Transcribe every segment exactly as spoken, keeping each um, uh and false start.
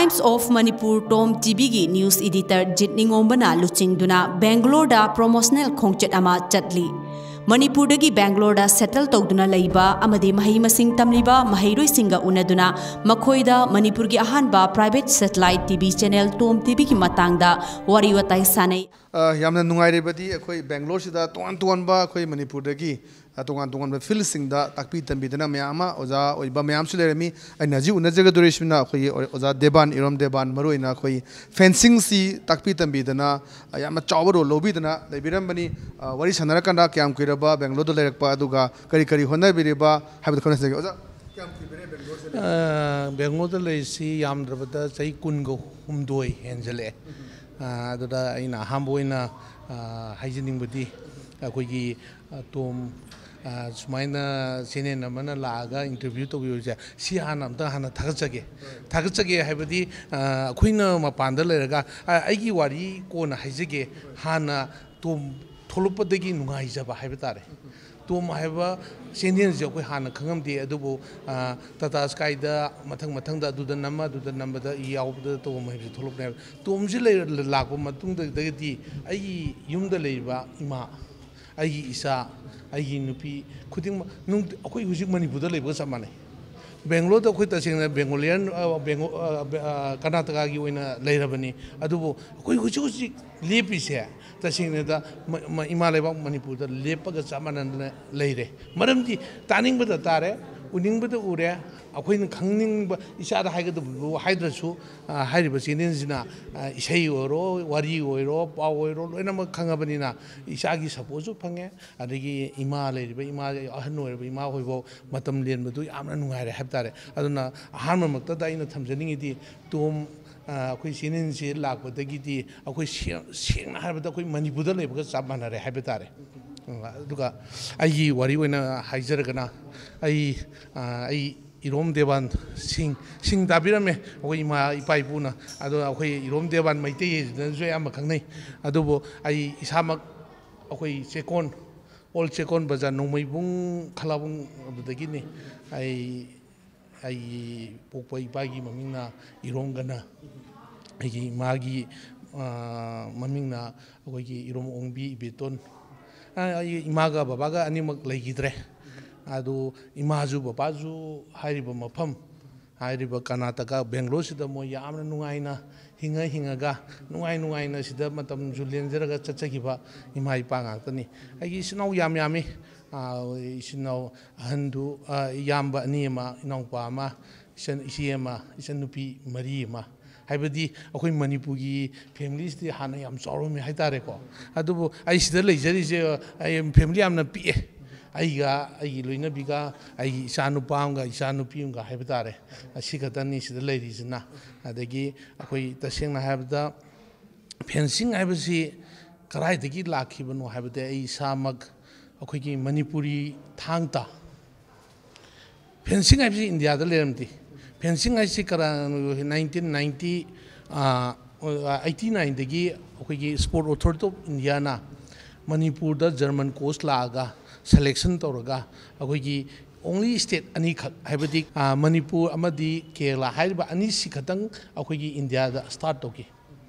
Times of Manipur Tom ꯇꯤꯚꯤꯒꯤ news editor ꯖꯤꯠ ꯅꯤꯉꯣꯝꯕꯅ ꯂꯨꯆꯤꯡꯗꯨꯅ ꯕꯦꯡꯒꯂꯣꯔꯗ promotional ꯈꯣꯡꯆꯠ ꯑꯃ ꯆꯠꯂꯤ꯫ ꯃꯅꯤꯄꯨꯔꯗꯒꯤ ꯕꯦꯡꯒꯂꯣꯔꯗ settle ꯇꯧꯗꯨꯅ ꯂꯩꯕ ꯑꯃꯗꯤ ꯃꯍꯩ ꯃꯁꯤꯡ ꯇꯝꯂꯤꯕ ꯃꯍꯩꯔꯣꯏꯁꯤꯡꯒ ꯎꯅꯗꯨꯅ ꯃꯈꯣꯏꯗ ꯃꯅꯤꯄꯨꯔꯒꯤ ꯑꯍꯥꯟꯕ private satellite TV channel Tom ꯇꯤꯚꯤꯒꯤ ꯃꯇꯥꯡꯗ ꯋꯥꯔꯤ ꯋꯥꯇꯥꯏ ꯁꯥꯟꯅꯩ꯫ ꯑ, ꯌꯥꯝꯅ ꯅꯨꯡꯉꯥꯏꯔꯤꯕꯗꯤ ꯑꯩꯈꯣꯏ ꯕꯦꯡꯒꯂꯣꯔꯁꯤꯗ ꯇꯣꯉꯥꯟ ꯇꯣꯉꯥꯟꯕ ꯑꯩꯈꯣꯏ ꯃꯅꯤꯄꯨꯔꯗꯒꯤ, ꯑ, ꯇꯣꯉꯥꯟ ꯇꯣꯉꯥꯟꯕ fieldꯁꯤꯡꯗ ꯇꯥꯛꯄꯤ ꯇꯝꯕꯤꯗꯅ ꯃꯌꯥꯝ ꯑꯃ ꯑꯣꯖꯥ ꯑꯣꯏꯕ ꯃꯌꯥꯝꯁꯨ ꯂꯩꯔꯝꯃꯤ꯫ ꯑꯩꯅ ꯍꯧꯖꯤꯛ ꯎꯅꯖꯒꯗꯧꯔꯤꯁꯤꯅ ꯑꯩꯈꯣꯏꯒꯤ ꯑꯣꯖꯥ ꯗꯦꯕꯥꯟ, ꯏꯔꯣꯝ ꯗꯦꯕꯥꯟ, ꯃꯔꯨꯑꯣꯏꯅ ꯑꯩꯈꯣꯏ fencingꯁꯤ ꯇꯥꯛꯄꯤ ꯇꯝꯕꯤꯗꯅ, ꯑ, ꯌꯥꯝꯅ ꯆꯥꯎꯕ role ꯂꯧꯕꯤꯗꯅ ꯂꯩꯕꯤꯔꯝꯕꯅꯤ꯫ ꯑ, ꯋꯥꯔꯤ ꯁꯥꯟꯅꯔꯀꯥꯟꯗ ꯀꯌꯥꯝ ꯀꯨꯏꯔꯕ ꯕꯦꯡꯒꯂꯣꯔꯗ ꯂꯩꯔꯛꯄ, ꯑꯗꯨꯒ ꯀꯔꯤ ꯀꯔꯤ ꯍꯣꯠꯅꯕꯤꯔꯤꯕ ꯍꯥꯏꯕꯗꯨ ꯈꯟꯅꯖꯒꯦ꯫ ꯑꯣꯖꯥ, ꯀꯌꯥꯝ ꯀꯨꯏꯕꯤꯔꯦ ꯕꯦꯡꯒꯂꯣꯔꯁꯤꯗ ꯂꯩ? ꯑ, ꯕꯦꯡꯒꯂꯣꯔꯗ ꯂꯩꯔꯤꯁꯤ ꯌꯥꯝꯗ꯭ꯔꯕꯗ ꯆꯍꯤ ꯀꯨꯟꯒ ꯍꯨꯝꯗꯣꯏ ꯍꯦꯟꯖꯜꯂꯛꯑꯦ꯫ ꯑ, ꯑꯗꯨꯗ ꯑꯩꯅ ꯑꯍꯥꯟꯕ ꯑꯣꯏꯅ, ꯑ, ꯍꯥꯏꯖꯅꯤꯡꯕꯗꯤ ꯑꯩꯈꯣꯏꯒꯤ, ꯑ, ꯇꯣꯝ, ꯑ, ꯁꯨꯃꯥꯏꯅ channel ꯑꯃꯅ ꯂꯥꯛꯑꯒ interview ꯇꯧꯕꯤꯕꯁꯦ, ꯁꯤ ꯍꯥꯟꯅ ꯑꯝꯇ ꯍꯥꯟꯅ ꯊꯥꯒꯠꯆꯒꯦ꯫ ꯊꯥꯒꯠꯆꯒꯦ ꯍꯥꯏꯕꯗꯤ, ꯑ, ꯑꯩꯈꯣꯏꯅ ꯃꯄꯥꯟꯗ ꯂꯩꯔꯒ, ꯑ, ꯑꯩꯒꯤ ꯋꯥꯔꯤ ꯀꯣꯟꯅ ꯍꯥꯏꯖꯒꯦ꯫ ꯍꯥꯟꯅ ꯇꯣꯝ ꯊꯣꯛꯂꯛꯄꯗꯒꯤ ꯅꯨꯡꯉꯥꯏꯖꯕ ꯍꯥꯏꯕ ꯇꯥꯔꯦ꯫ ꯇꯣꯝ ꯍꯥꯏꯕ channelꯁꯦ ꯑꯩꯈꯣꯏ ꯍꯥꯟꯅ ꯈꯪꯉꯝꯗꯦ, ꯑꯗꯨꯕꯨ, ꯑ, Tata Skyꯗ ꯃꯊꯪ ꯃꯊꯪꯗ ꯑꯗꯨꯗ ꯅꯝꯃ, ꯑꯗꯨꯗ ꯅꯝꯕꯗ ꯌꯥꯎꯕꯗ ꯇꯧꯕ ꯍꯥꯏꯕꯁꯦ ꯊꯣꯛꯂꯛꯄꯅꯦꯕ꯫ ꯇꯣꯝꯁꯤ ꯂꯩꯔ-, ꯂꯥꯛꯄ ꯃꯇꯨꯡꯗꯒꯤꯗꯤ ꯑꯩꯒꯤ ꯌꯨꯝꯗ ꯂꯩꯔꯤꯕ ꯏꯃꯥ, ꯑꯩꯒꯤ ꯏꯆꯥ, ꯑꯩꯒꯤ ꯅꯨꯄꯤ ꯈꯨꯗꯤꯡꯃꯛ ꯅꯨꯡ-, ꯑꯩꯈꯣꯏ ꯍꯧꯖꯤꯛ ꯃꯅꯤꯄꯨꯔꯗ ꯂꯩꯕꯒ ꯆꯞ ꯃꯥꯟꯅꯩ꯫ ꯕꯦꯡꯒꯂꯣꯔꯗ ꯑꯩꯈꯣꯏ ꯇꯁꯦꯡꯅ ꯕꯦꯡꯒꯣꯂꯤꯌꯟ, ꯑ, ꯕꯦꯡꯒꯣ-, ꯑ, ꯕꯦ-, ꯑ, ꯀꯔꯅꯥꯇꯀꯥꯒꯤ ꯑꯣꯏꯅ ꯂꯩꯔꯕꯅꯤ꯫ ꯑꯗꯨꯕꯨ ꯑꯩꯈꯣꯏ ꯍꯧꯖꯤꯛ ꯍꯧꯖꯤꯛ ꯂꯦꯞꯄꯤꯁꯦ ꯇꯁꯦꯡꯅꯗ ꯃ-, ꯃ-, ꯏꯃꯥ ꯂꯩꯕꯥꯛ ꯃꯅꯤꯄꯨꯔꯗ ꯂꯦꯞꯄꯒ ꯆꯞ ꯃꯥꯟꯅꯅ ꯂꯩꯔꯦ꯫ ꯃꯔꯝꯗꯤ ꯇꯥꯅꯤꯡꯕꯗ ꯇꯥꯔꯦ, ꯎꯅꯤꯡꯕꯗ ꯎꯔꯦ, ꯑꯩꯈꯣꯏꯅ ꯈꯪꯅꯤꯡꯕ ꯏꯆꯥꯗ ꯍꯥꯏꯒꯗꯕꯗꯨ ꯍꯥꯏꯗ꯭ꯔꯁꯨ, ꯑ, ꯍꯥꯏꯔꯤꯕ channelꯁꯤꯅ, ꯑ, ꯏꯁꯩ ꯑꯣꯏꯔꯣ, ꯋꯥꯔꯤ ꯑꯣꯏꯔꯣ, ꯄꯥꯎ ꯑꯣꯏꯔꯣ, ꯂꯣꯏꯅꯃꯛ ꯈꯪꯉꯕꯅꯤꯅ ꯏꯆꯥꯒꯤ supportꯁꯨ ꯐꯪꯉꯦ꯫ ꯑꯗꯒꯤ ꯏꯃꯥ ꯂꯩꯔꯤꯕ ꯏꯃꯥ, ꯑꯍꯟ ꯑꯣꯏꯔꯕ ꯏꯃꯥ ꯍꯣꯏꯐꯥꯎ ꯃꯇꯝ ꯂꯦꯟꯕꯗꯨ ꯌꯥꯝꯅ ꯅꯨꯡꯉꯥꯏꯔꯦ ꯍꯥꯏꯕ ꯇꯥꯔꯦ꯫ ꯑꯗꯨꯅ ꯑꯍꯥꯟꯕꯃꯛꯇꯗ ꯑꯩꯅ ꯊꯝꯖꯅꯤꯡꯉꯤꯗꯤ ꯇꯣꯝ, ꯑ, ꯑꯩꯈꯣꯏ channelꯁꯤ ꯂꯥꯛꯄꯗꯒꯤꯗꯤ ꯑꯩꯈꯣꯏ ꯁꯦꯡ-, ꯁꯦꯡꯅ ꯍꯥꯏꯔꯕꯗ ꯑꯩꯈꯣꯏ ꯃꯅꯤꯄꯨꯔꯗ ꯂꯩꯕꯒ ꯆꯞ ꯃꯥꯟꯅꯔꯦ ꯍꯥꯏꯕ ꯇꯥꯔꯦ꯫ ꯑꯗꯨꯒ ꯑꯩꯒꯤ ꯋꯥꯔꯤ ꯑꯣꯏꯅ ꯍꯥꯏꯖꯔꯒꯅ, ꯑꯩ, ꯑ, ꯑꯩ ꯏꯔꯣꯝ ꯗꯦꯕꯥꯟ ꯁꯤꯡ, ꯁꯤꯡ ꯇꯥꯕꯤꯔꯝꯃꯦ ꯑꯩꯈꯣꯏ ꯏꯃꯥ ꯏꯄꯥ ꯏꯄꯨꯅ꯫ ꯑꯗꯣ ꯑꯩꯈꯣꯏ ꯏꯔꯣꯝ ꯗꯦꯕꯥꯟ ꯃꯩꯇꯩ ꯍꯥꯏꯗꯅꯁꯨ ꯑꯌꯥꯝꯕ ꯈꯪꯅꯩ꯫ ꯑꯗꯨꯕꯨ ꯑꯩ ꯏꯁꯥꯃꯛ ꯑꯩꯈꯣꯏ ꯆꯦꯛꯀꯣꯟ, ꯑꯣꯜ ꯆꯦꯛꯀꯣꯟ ꯕꯖꯥꯔ, ꯅꯣꯡꯃꯩꯕꯨꯡ, ꯈꯂꯥꯕꯨꯡ ꯑꯗꯨꯗꯒꯤꯅꯤ꯫ ꯑꯩ ꯑꯩꯒꯤ ꯄꯣꯛꯄ ꯏꯄꯥꯒꯤ ꯃꯃꯤꯡꯅ ꯏꯔꯣꯝꯒꯅ, ꯑꯩꯒꯤ ꯏꯃꯥꯒꯤ, ꯑ, ꯃꯃꯤꯡꯅ ꯑꯩꯈꯣꯏꯒꯤ ꯏꯔꯣꯝ ꯑꯣꯡꯕꯤ ꯏꯕꯦꯇꯣꯟ꯫ ꯑ, ꯑꯩ ꯏꯃꯥꯒ ꯕꯕꯥꯒ ꯑꯅꯤꯃꯛ ꯂꯩꯈꯤꯗ꯭ꯔꯦ꯫ ꯑꯗꯨ ꯏꯃꯥꯁꯨ ꯕꯕꯥꯁꯨ ꯍꯥꯏꯔꯤꯕ ꯃꯐꯝ, ꯍꯥꯏꯔꯤꯕ ꯀꯔꯅꯥꯇꯀꯥ ꯕꯦꯡꯒ꯭ꯂꯣꯔꯁꯤꯗ ꯃꯣꯏ ꯌꯥꯝꯅ ꯅꯨꯡꯉꯥꯏꯅ ꯍꯤꯡꯉ ꯍꯤꯡꯉꯒ, ꯅꯨꯡꯉꯥꯏ ꯅꯨꯡꯉꯥꯏꯅ ꯁꯤꯗ ꯃꯇꯝꯁꯨ ꯂꯦꯟꯖꯔꯒ ꯆꯠꯆꯈꯤꯕ ꯏꯃꯥ ꯏꯄꯥ ꯉꯥꯛꯇꯅꯤ꯫ ꯑꯩꯒꯤ ꯏꯆꯤꯟ ꯏꯅꯥꯎ ꯌꯥꯝ ꯌꯥꯝꯃꯤ꯫ ꯑ, ꯏꯆꯤꯟ ꯏꯅꯥꯎ ꯑꯍꯟꯗꯨ, ꯑ, ꯏꯌꯥꯝꯕ ꯑꯅꯤ ꯑꯃ, ꯏꯅꯥꯎꯄꯥ ꯑꯃ, ꯏꯆꯟ, ꯏꯆꯦ ꯑꯃ, ꯏꯆꯟꯅꯨꯄꯤ ꯃꯔꯤ ꯑꯃ꯫ ꯍꯥꯏꯕꯗꯤ ꯑꯩꯈꯣꯏ ꯃꯅꯤꯄꯨꯔꯒꯤ ꯐꯦꯃꯤꯂꯤꯁꯤꯗꯤ ꯍꯥꯟꯅ ꯌꯥꯝ ꯆꯥꯎꯔꯝꯃꯤ ꯍꯥꯏꯇꯥꯔꯦꯀꯣ꯫ ꯑꯗꯨꯕꯨ ꯑꯩ ꯁꯤꯗ ꯂꯩꯖꯔꯤꯁꯦ, ꯑꯩ ꯐꯦꯃꯤꯂꯤ ꯌꯥꯝꯅ ꯄꯤꯛꯑꯦ꯫ ꯑꯩꯒ, ꯑꯩꯒꯤ ꯂꯣꯏꯅꯕꯤꯒ, ꯑꯩꯒꯤ ꯏꯆꯥ ꯅꯨꯄꯥ ꯑꯃꯒ ꯏꯆꯥ ꯅꯨꯄꯤ ꯑꯃꯒ ꯍꯥꯏꯕ ꯇꯥꯔꯦ꯫ ꯑꯁꯤ ꯈꯛꯇꯅꯤ ꯁꯤꯗ ꯂꯩꯔꯤꯁꯤꯅ꯫ ꯑꯗꯒꯤ ꯑꯩꯈꯣꯏ ꯇꯁꯦꯡꯅ ꯍꯥꯏꯔꯕꯗ ꯐꯦꯟꯁꯤꯡ ꯍꯥꯏꯕꯁꯤ ꯀꯗꯥꯏꯗꯒꯤ ꯂꯥꯛꯈꯤꯕꯅꯣ ꯍꯥꯏꯕꯗꯤ ꯑꯩ ꯏꯁꯥꯃꯛ ꯑꯩꯈꯣꯏꯒꯤ ꯃꯅꯤꯄꯨꯔꯤ ꯊꯥꯡ ꯇꯥ꯫ ꯐꯦꯟꯁꯤꯡ ꯍꯥꯏꯕꯁꯤ ꯏꯟꯗꯤꯌꯥꯗ ꯂꯩꯔꯝꯗꯦ꯫ ꯐꯦꯟꯁꯤꯡ ꯍꯥꯏꯁꯤ ꯀꯔꯥ-, ꯅꯥꯏꯟꯇꯤꯟ ꯅꯥꯏꯟꯇꯤ, ꯑ, ꯑꯩꯠꯇꯤ ꯅꯥꯏꯟꯗꯒꯤ ꯑꯩꯈꯣꯏꯒꯤ Sport Authority of Indiaꯅ ꯃꯅꯤꯄꯨꯔꯗ ꯖꯔꯃꯟ ꯀꯣꯆ ꯂꯥꯛꯑꯒ ꯁꯦꯂꯦꯛꯁꯟ ꯇꯧꯔꯒ ꯑꯩꯈꯣꯏꯒꯤ only state ꯑꯅꯤꯈꯛ, ꯍꯥꯏꯕꯗꯤ, ꯑ, ꯃꯅꯤꯄꯨꯔ ꯑꯃꯗꯤ ꯀꯦꯔꯂꯥ ꯍꯥꯏꯔꯤꯕ ꯑꯅꯤꯁꯤ ꯈꯛꯇꯪ ꯑꯩꯈꯣꯏꯒꯤ ꯏꯟꯗꯤꯌꯥꯗ ꯁ꯭ꯇꯥꯔꯠ ꯇꯧꯈꯤ꯫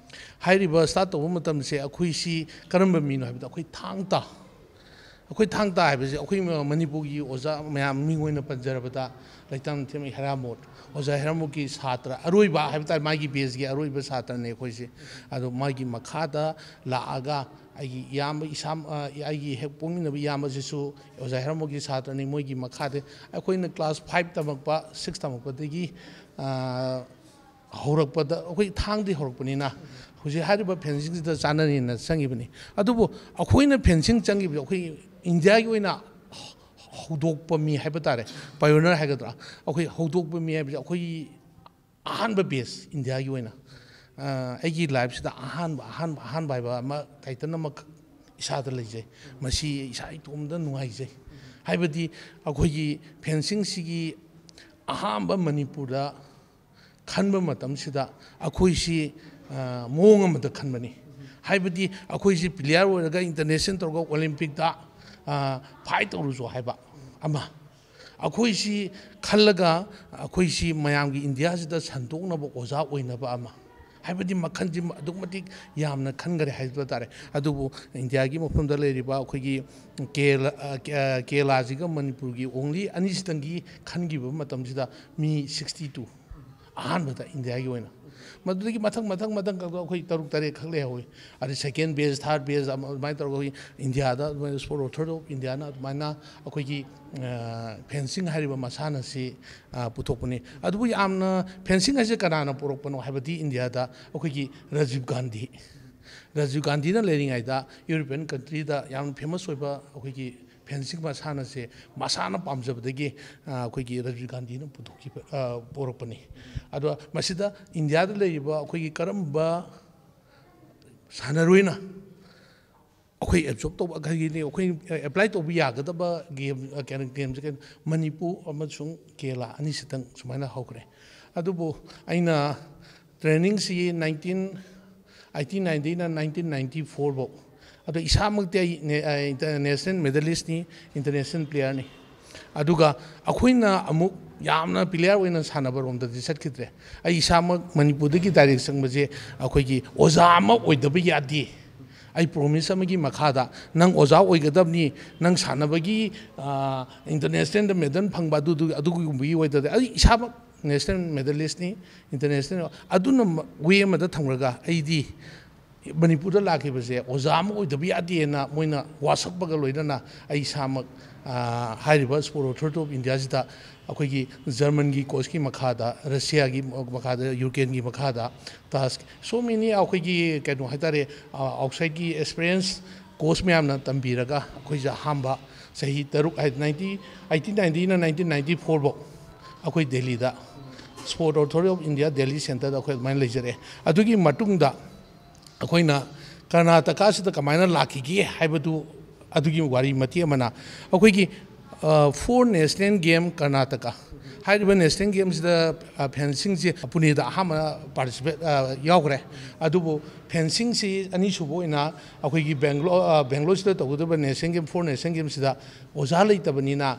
ꯍꯥꯏꯔꯤꯕ ꯁ꯭ꯇꯥꯔꯠ ꯇꯧꯕ ꯃꯇꯝꯁꯦ ꯑꯩꯈꯣꯏꯁꯤ ꯀꯔꯝꯕ ꯃꯤꯅꯣ ꯍꯥꯏꯕꯗ ꯑꯩꯈꯣꯏ ꯊꯥꯡ ꯇꯥ꯫ ꯑꯩꯈꯣꯏ ꯊꯥꯡ ꯇꯥ ꯍꯥꯏꯕꯁꯦ ꯑꯩꯈꯣꯏ ꯃ-, ꯃꯅꯤꯄꯨꯔꯒꯤ ꯑꯣꯖꯥ ꯃꯌꯥꯝ ꯃꯤꯡ ꯑꯣꯏꯅ ꯄꯟꯖꯔꯕꯗ ꯂꯩꯇꯥꯝꯊꯦꯝ ꯍꯦꯔꯥꯃꯣꯠ, ꯑꯣꯖꯥ ꯍꯦꯔꯥꯃꯣꯠꯀꯤ ꯁꯥꯇ꯭ꯔ ꯑꯔꯣꯏꯕ ꯍꯥꯏꯕ ꯇꯥꯔꯦ, ꯃꯥꯒꯤ ꯕꯦꯁꯀꯤ ꯑꯔꯣꯏꯕ ꯁꯥꯇ꯭ꯔꯅꯦ ꯑꯩꯈꯣꯏꯁꯦ꯫ ꯑꯗꯣ ꯃꯥꯒꯤ ꯃꯈꯥꯗ ꯂꯥꯛꯑꯒ ꯑꯩꯒꯤ ꯏꯌꯥꯝꯕ ꯏꯁꯥꯝ-, ꯑ, ꯑꯩꯒꯤ ꯍꯦꯛ ꯄꯣꯛꯃꯤꯟꯅꯕ ꯏꯌꯥꯝꯕꯁꯤꯁꯨ ꯑꯣꯖꯥ ꯍꯦꯔꯥꯃꯣꯠꯀꯤ ꯁꯥꯇ꯭ꯔꯅꯤ꯫ ꯃꯣꯏꯒꯤ ꯃꯈꯥꯗ ꯑꯩꯈꯣꯏꯅ ꯀ꯭ꯂꯥꯁ ꯐꯥꯏꯚ ꯇꯝꯃꯛꯄ, ꯁꯤꯛꯁ ꯇꯝꯃꯛꯄꯗꯒꯤ, ꯑ, ꯍꯧꯔꯛꯄꯗ ꯑꯩꯈꯣꯏ ꯊꯥꯡꯗꯤ ꯍꯧꯔꯛꯄꯅꯤꯅ ꯍꯧꯖꯤꯛ ꯍꯥꯏꯔꯤꯕ ꯐꯦꯟꯁꯤꯡꯁꯤꯗ ꯆꯥꯅꯔꯤꯅ ꯆꯪꯉꯤꯕꯅꯤ꯫ ꯑꯗꯨꯕꯨ ꯑꯩꯈꯣꯏꯅ ꯐꯦꯟꯁꯤꯡ ꯆꯪꯉꯤꯕꯁꯦ ꯑꯩꯈꯣꯏ ꯏꯟꯗꯤꯌꯥꯒꯤ ꯑꯣꯏꯅ ꯍꯧꯗꯣꯛꯄ ꯃꯤ ꯍꯥꯏꯕ ꯇꯥꯔꯦ, ꯄꯥꯏꯑꯣꯅꯤꯌꯔ ꯍꯥꯏꯒꯗ꯭ꯔꯥ, ꯑꯩꯈꯣꯏ ꯍꯧꯗꯣꯛꯄ ꯃꯤ ꯍꯥꯏꯕꯁꯦ ꯑꯩꯈꯣꯏꯒꯤ ꯑꯍꯥꯟꯕ ꯕꯦꯁ ꯏꯟꯗꯤꯌꯥꯒꯤ ꯑꯣꯏꯅ, ꯑ, ꯑꯩꯒꯤ ꯂꯥꯏꯐꯁꯤꯗ ꯑꯍꯥꯟꯕ, ꯑꯍꯥꯟꯕ, ꯑꯍꯥꯟꯕ ꯍꯥꯏꯕ ꯑꯃ ꯇꯥꯏꯇꯜ ꯑꯃꯈꯛ ꯏꯁꯥꯗ ꯂꯩꯖꯩ꯫ ꯃꯁꯤ ꯏꯁꯥ ꯏꯇꯣꯝꯇ ꯅꯨꯡꯉꯥꯏꯖꯩ꯫ ꯍꯥꯏꯕꯗꯤ ꯑꯩꯈꯣꯏꯒꯤ ꯐꯦꯟꯁꯤꯡꯁꯤꯒꯤ ꯑꯍꯥꯟꯕ ꯃꯅꯤꯄꯨꯔꯗ ꯈꯟꯕ ꯃꯇꯝꯁꯤꯗ ꯑꯩꯈꯣꯏꯁꯤ, ꯑ, ꯃꯑꯣꯡ ꯑꯃꯗ ꯈꯟꯕꯅꯤ꯫ ꯍꯥꯏꯕꯗꯤ ꯑꯩꯈꯣꯏꯁꯤ ꯄ꯭ꯂꯦꯌꯥꯔ ꯑꯣꯏꯔꯒ ꯏꯟꯇꯔꯅꯦꯁꯅꯦꯜ ꯇꯧꯔꯒ ꯑꯣꯂꯦꯝꯄꯤꯛꯇ, ꯑ, ꯐꯥꯏꯠ ꯇꯧꯔꯨꯁꯨ ꯍꯥꯏꯕ ꯑꯃ, ꯑꯩꯈꯣꯏꯁꯤ ꯈꯜꯂꯒ, ꯑꯩꯈꯣꯏꯁꯤ ꯃꯌꯥꯝꯒꯤ ꯏꯟꯗꯤꯌꯥꯁꯤꯗ ꯁꯟꯗꯣꯛꯅꯕ ꯑꯣꯖꯥ ꯑꯣꯏꯅꯕ ꯑꯃ, ꯍꯥꯏꯕꯗꯤ ꯃꯈꯜꯁꯤ ꯑꯗꯨꯛ ꯃꯇꯤꯛ ꯌꯥꯝꯅ ꯈꯟꯈꯔꯦ ꯍꯥꯏꯕ ꯇꯥꯔꯦ꯫ ꯑꯗꯨꯕꯨ ꯏꯟꯗꯤꯌꯥꯒꯤ ꯃꯐꯝꯗ ꯂꯩꯔꯤꯕ ꯑꯩꯈꯣꯏꯒꯤ ꯀꯦꯔꯂꯥ, ꯑ, ꯀꯦ-, ꯑ, ꯀꯦꯔꯂꯥꯁꯤꯒ ꯃꯅꯤꯄꯨꯔꯒꯤ only ꯑꯅꯤꯁꯤꯗꯪꯒꯤ ꯈꯟꯈꯤꯕ ꯃꯇꯝꯁꯤꯗ ꯃꯤ sixty two, ꯑꯍꯥꯟꯕꯗ ꯏꯟꯗꯤꯌꯥꯒꯤ ꯑꯣꯏꯅ꯫ ꯃꯗꯨꯗꯒꯤ ꯃꯊꯪ, ꯃꯊꯪ, ꯃꯊꯪ ꯈꯛ ꯑꯩꯈꯣꯏ ꯇꯔꯨꯛ ꯇꯔꯦꯠ ꯈꯛ ꯂꯩꯍꯧꯋꯤ꯫ ꯑꯗꯩ second batch, third batch ꯑꯃ-, ꯑꯗꯨꯃꯥꯏꯅ ꯇꯧꯔꯒ ꯑꯩꯈꯣꯏ ꯏꯟꯗꯤꯌꯥꯗ ꯑꯗꯨꯃꯥꯏꯅ Sport Authority of Indiaꯅ ꯑꯗꯨꯃꯥꯏꯅ ꯑꯩꯈꯣꯏꯒꯤ, ꯑ, fencing ꯍꯥꯏꯔꯤꯕ ꯃꯁꯥꯟꯅꯁꯤ, ꯑ, ꯄꯨꯊꯣꯛꯄꯅꯤ꯫ ꯑꯗꯨꯕꯨ ꯌꯥꯝꯅ fencing ꯍꯥꯏꯁꯦ ꯀꯅꯥꯅ ꯄꯨꯔꯛꯄꯅꯣ ꯍꯥꯏꯕꯗꯤ ꯏꯟꯗꯤꯌꯥꯗ ꯑꯩꯈꯣꯏꯒꯤ ꯔꯥꯖꯤꯕ ꯒꯥꯟꯙꯤ, ꯔꯥꯖꯤꯕ ꯒꯥꯟꯙꯤꯅ ꯂꯩꯔꯤꯉꯩꯗ European countryꯗ ꯌꯥꯝꯅ famous ꯑꯣꯏꯕ ꯑꯩꯈꯣꯏꯒꯤ fencing ꯃꯁꯥꯟꯅꯁꯦ ꯃꯁꯥꯅ ꯄꯥꯝꯖꯕꯗꯒꯤ, ꯑ, ꯑꯩꯈꯣꯏꯒꯤ ꯔꯥꯖꯤꯕ ꯒꯥꯟꯙꯤꯅ ꯄꯨꯊꯣꯛꯈꯤꯕ, ꯑ, ꯄꯨꯔꯛꯄꯅꯤ꯫ ꯑꯗꯣ ꯃꯁꯤꯗ ꯏꯟꯗꯤꯌꯥꯗ ꯂꯩꯔꯤꯕ ꯑꯩꯈꯣꯏꯒꯤ ꯀꯔꯝꯕ ꯁꯥꯟꯅꯔꯣꯏꯅ ꯑꯩꯈꯣꯏ absorb ꯇꯧꯕ, ꯀꯔꯤꯅꯤ, ꯑꯩꯈꯣꯏ apply ꯇꯧꯕ ꯌꯥꯒꯗꯕ game, ꯑ, ꯀꯩꯅꯣ, gameꯁꯦ ꯀꯩꯅꯣ, ꯃꯅꯤꯄꯨꯔ ꯑꯃꯁꯨꯡ ꯀꯦꯔꯂꯥ ꯑꯅꯤꯁꯤꯇꯪ ꯁꯨꯃꯥꯏꯅ ꯍꯧꯈ꯭ꯔꯦ꯫ ꯑꯗꯨꯕꯨ ꯑꯩꯅ trainingꯁꯤ nineteen eighty nineꯗꯩꯅ nineteen ninety four ꯐꯥꯎ꯫ ꯑꯗꯣ ꯏꯁꯥꯃꯛꯇꯤ ꯑꯩ ꯅꯦ-, ꯑ, inter-, national medalistꯅꯤ, international playerꯅꯤ꯫ ꯑꯗꯨꯒ ꯑꯩꯈꯣꯏꯅ ꯑꯃꯨꯛ ꯌꯥꯝꯅ player ꯑꯣꯏꯅ ꯁꯥꯟꯅꯕꯔꯣꯝꯗꯗꯤ ꯆꯠꯈꯤꯗ꯭ꯔꯦ꯫ ꯑꯩ ꯏꯁꯥꯃꯛ ꯃꯅꯤꯄꯨꯔꯗꯒꯤ direct ꯆꯪꯕꯁꯦ ꯑꯩꯈꯣꯏꯒꯤ ꯑꯣꯖꯥ ꯑꯃ ꯑꯣꯏꯗꯕ ꯌꯥꯗꯦ꯫ ꯑꯩ promise ꯑꯃꯒꯤ ꯃꯈꯥꯗ ꯅꯪ ꯑꯣꯖꯥ ꯑꯣꯏꯒꯗꯕꯅꯤ, ꯅꯪ ꯁꯥꯟꯅꯕꯒꯤ, ꯑ, internationalꯗ medal ꯐꯪꯕ ꯑꯗꯨꯗꯨ-, ꯑꯗꯨꯒꯨꯝꯕꯒꯤ ꯑꯣꯏꯗ꯭ꯔꯗꯤ ꯑꯩ ꯏꯁꯥꯃꯛ national medalistꯅꯤ, international꯫ ꯑꯗꯨꯅ ꯃ-, way ꯑꯃꯗ ꯊꯝꯈ꯭ꯔꯒ ꯑꯩꯗꯤ ꯃꯅꯤꯄꯨꯔꯗ ꯂꯥꯛꯈꯤꯕꯁꯦ ꯑꯣꯖꯥ ꯑꯃ ꯑꯣꯏꯗꯕ ꯌꯥꯗꯦꯅ ꯃꯣꯏꯅ ꯋꯥꯁꯛꯄꯒ ꯂꯣꯏꯅꯅ ꯑꯩ ꯏꯁꯥꯃꯛ, ꯑ, ꯍꯥꯏꯔꯤꯕ Sport Authority of Indiaꯁꯤꯗ ꯑꯩꯈꯣꯏꯒꯤ Germanꯒꯤ coachꯀꯤ ꯃꯈꯥꯗ, Russiaꯒꯤ ꯃꯈꯥꯗ, Ukraineꯒꯤ ꯃꯈꯥꯗ, task, so many ꯑꯩꯈꯣꯏꯒꯤ ꯀꯩꯅꯣ ꯍꯥꯏꯇꯥꯔꯦ, ꯑ, outsideꯀꯤ experience coach ꯃꯌꯥꯝꯅ ꯇꯝꯕꯤꯔꯒ ꯑꯩꯈꯣꯏꯁꯦ ꯑꯍꯥꯟꯕ ꯆꯍꯤ ꯇꯔꯨꯛ ꯍꯥꯏꯗꯤ ninety, eighty nineꯗꯩꯅ nineteen ninety four ꯐꯥꯎ ꯑꯩꯈꯣꯏ ꯗꯦꯜꯂꯤꯗ Sport Authority of India Delhi centreꯗ ꯑꯩꯈꯣꯏ ꯑꯗꯨꯃꯥꯏꯅ ꯂꯩꯖꯔꯛꯑꯦ꯫ ꯑꯗꯨꯒꯤ ꯃꯇꯨꯡꯗ ꯑꯩꯈꯣꯏꯅ ꯀꯔꯅꯥꯇꯀꯥꯁꯤꯗ ꯀꯃꯥꯏꯅ ꯂꯥꯛꯈꯤꯒꯦ ꯍꯥꯏꯕꯗꯨ, ꯑꯗꯨꯒꯤ ꯋꯥꯔꯤ ꯃꯇꯦꯛ ꯑꯃꯅ, ꯑꯩꯈꯣꯏꯒꯤ, ꯑ, four national game ꯀꯔꯅꯥꯇꯀꯥ ꯍꯥꯏꯔꯤꯕ national gameꯁꯤꯗ, ꯑ, fencingꯁꯦ ꯄꯨꯅꯦꯗ ꯑꯍꯥꯟꯕ participate, ꯑ, ꯌꯥꯎꯈ꯭ꯔꯦ꯫ ꯑꯗꯨꯕꯨ fencingꯁꯤ ꯑꯅꯤꯁꯨꯕ ꯑꯣꯏꯅ ꯑꯩꯈꯣꯏꯒꯤ ꯕꯦꯡꯒ꯭ꯂꯣ-, ꯑ, ꯕꯦꯡꯒ꯭ꯂꯣꯔꯁꯤꯗ ꯇꯧꯒꯗꯕ national game, four national gameꯁꯤꯗ ꯑꯣꯖꯥ ꯂꯩꯇꯕꯅꯤꯅ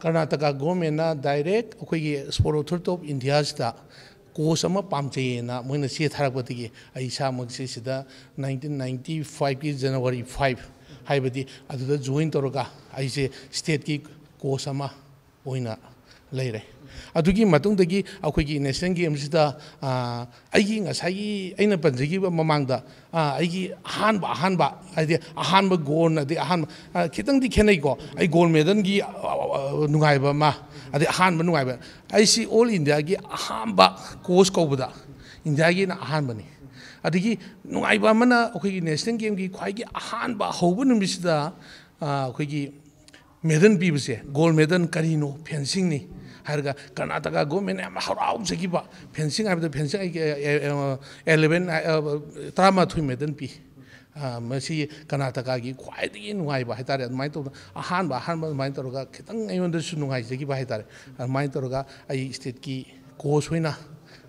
ꯀꯔꯅꯥꯇꯀꯥ ꯒꯣꯔꯃꯦꯟꯅ ꯗꯥꯏꯔꯦꯛ ꯑꯩꯈꯣꯏꯒꯤ ꯁ꯭ꯄꯣꯔꯠ ꯑꯣꯊꯣꯔꯤꯇꯤ ꯑꯣꯐ ꯏꯟꯗꯤꯌꯥꯁꯤꯗ ꯀꯣꯆ ꯑꯃ ꯄꯥꯝꯖꯩꯌꯦꯅ ꯃꯣꯏꯅ ꯆꯦ ꯊꯥꯔꯛꯄꯗꯒꯤ ꯑꯩ ꯏꯁꯥꯃꯛꯁꯦ ꯁꯤꯗ ꯅꯥꯏꯟꯇꯤꯟ ꯅꯥꯏꯟꯇꯤ ꯐꯥꯏꯚꯀꯤ ꯖꯅꯋꯥꯔꯤ ꯐꯥꯏꯚ, ꯍꯥꯏꯕꯗꯤ ꯑꯗꯨꯗ ꯖꯣꯏꯟ ꯇꯧꯔꯒ ꯑꯩꯁꯦ ꯁ꯭ꯇꯦꯠꯀꯤ ꯀꯣꯆ ꯑꯃ ꯑꯣꯏꯅ ꯂꯩꯔꯦ꯫ ꯑꯗꯨꯒꯤ ꯃꯇꯨꯡꯗꯒꯤ ꯑꯩꯈꯣꯏꯒꯤ ꯅꯦꯁꯅꯦꯜ ꯒꯦꯝꯁꯤꯗ, ꯑ, ꯑꯩꯒꯤ ꯉꯁꯥꯏꯒꯤ ꯑꯩꯅ ꯄꯟꯖꯈꯤꯕ ꯃꯃꯥꯡꯗ, ꯑ, ꯑꯩꯒꯤ ꯑꯍꯥꯟꯕ, ꯑꯍꯥꯟꯕ, ꯍꯥꯏꯗꯤ ꯑꯍꯥꯟꯕ ꯒꯣꯜ, ꯑꯗꯩ ꯑꯍꯥꯟꯕ, ꯑ, ꯈꯤꯇꯪꯗꯤ ꯈꯦꯠꯅꯩꯀꯣ꯫ ꯑꯩ ꯒꯣꯜ ꯃꯦꯗꯜꯒꯤ, ꯑ, ꯑ, ꯅꯨꯡꯉꯥꯏꯕ ꯑꯃ, ꯑꯗꯩ ꯑꯍꯥꯟꯕ ꯅꯨꯡꯉꯥꯏꯕ, ꯑꯩꯁꯤ ꯑꯣꯜ ꯏꯟꯗꯤꯌꯥꯒꯤ ꯑꯍꯥꯟꯕ ꯀꯣꯆ ꯀꯧꯕꯗ ꯏꯟꯗꯤꯌꯥꯒꯤ ꯑꯣꯏꯅ ꯑꯍꯥꯟꯕꯅꯤ꯫ ꯑꯗꯒꯤ ꯅꯨꯡꯉꯥꯏꯕ ꯑꯃꯅ, ꯑꯩꯈꯣꯏꯒꯤ ꯅꯦꯁꯅꯦꯜ ꯒꯦꯝꯒꯤ ꯈ꯭ꯋꯥꯏꯒꯤ ꯑꯍꯥꯟꯕ ꯍꯧꯕ ꯅꯨꯃꯤꯠꯁꯤꯗ, ꯑ, ꯑꯩꯈꯣꯏꯒꯤ ꯃꯦꯗꯜ ꯄꯤꯕꯁꯦ, ꯒꯣꯜ ꯃꯦꯗꯜ ꯀꯔꯤꯅꯣ? ꯐꯦꯟꯁꯤꯡꯅꯤ ꯍꯥꯏꯔꯒ ꯀꯔꯅꯥꯇꯀꯥ ꯒꯣꯔꯃꯦꯟꯅ ꯌꯥꯝ ꯍꯔꯥꯎꯖꯈꯤꯕ꯫ ꯐꯦꯟꯁꯤꯡ ꯍꯥꯏꯕꯗ ꯐꯦꯟꯁꯤꯡ ꯑꯩꯒꯤ, ꯑꯦ, ꯑꯦ, ꯑꯦꯂꯦꯚꯦꯟ, ꯑ, ꯑ, ꯇꯔꯥꯃꯥꯊꯣꯏ ꯃꯦꯗꯜ ꯄꯤ꯫ ꯑ, ꯃꯁꯤ ꯀꯔꯅꯥꯇꯀꯥꯒꯤ ꯈ꯭ꯋꯥꯏꯗꯒꯤ ꯅꯨꯡꯉꯥꯏꯕ ꯍꯥꯏꯇꯥꯔꯦ꯫ ꯑꯗꯨꯃꯥꯏꯅ ꯇꯧꯗꯅ ꯑꯍꯥꯟꯕ, ꯑꯍꯥꯟꯕ ꯑꯗꯨꯃꯥꯏꯅ ꯇꯧꯔꯒ ꯈꯤꯇꯪ ꯑꯩꯉꯣꯟꯗꯁꯨ ꯅꯨꯡꯉꯥꯏꯖꯈꯤꯕ ꯍꯥꯏꯇꯥꯔꯦ꯫ ꯑꯗꯨꯃꯥꯏꯅ ꯇꯧꯔꯒ ꯑꯩ ꯁ꯭ꯇꯦꯠꯀꯤ ꯀꯣꯆ ꯑꯣꯏꯅ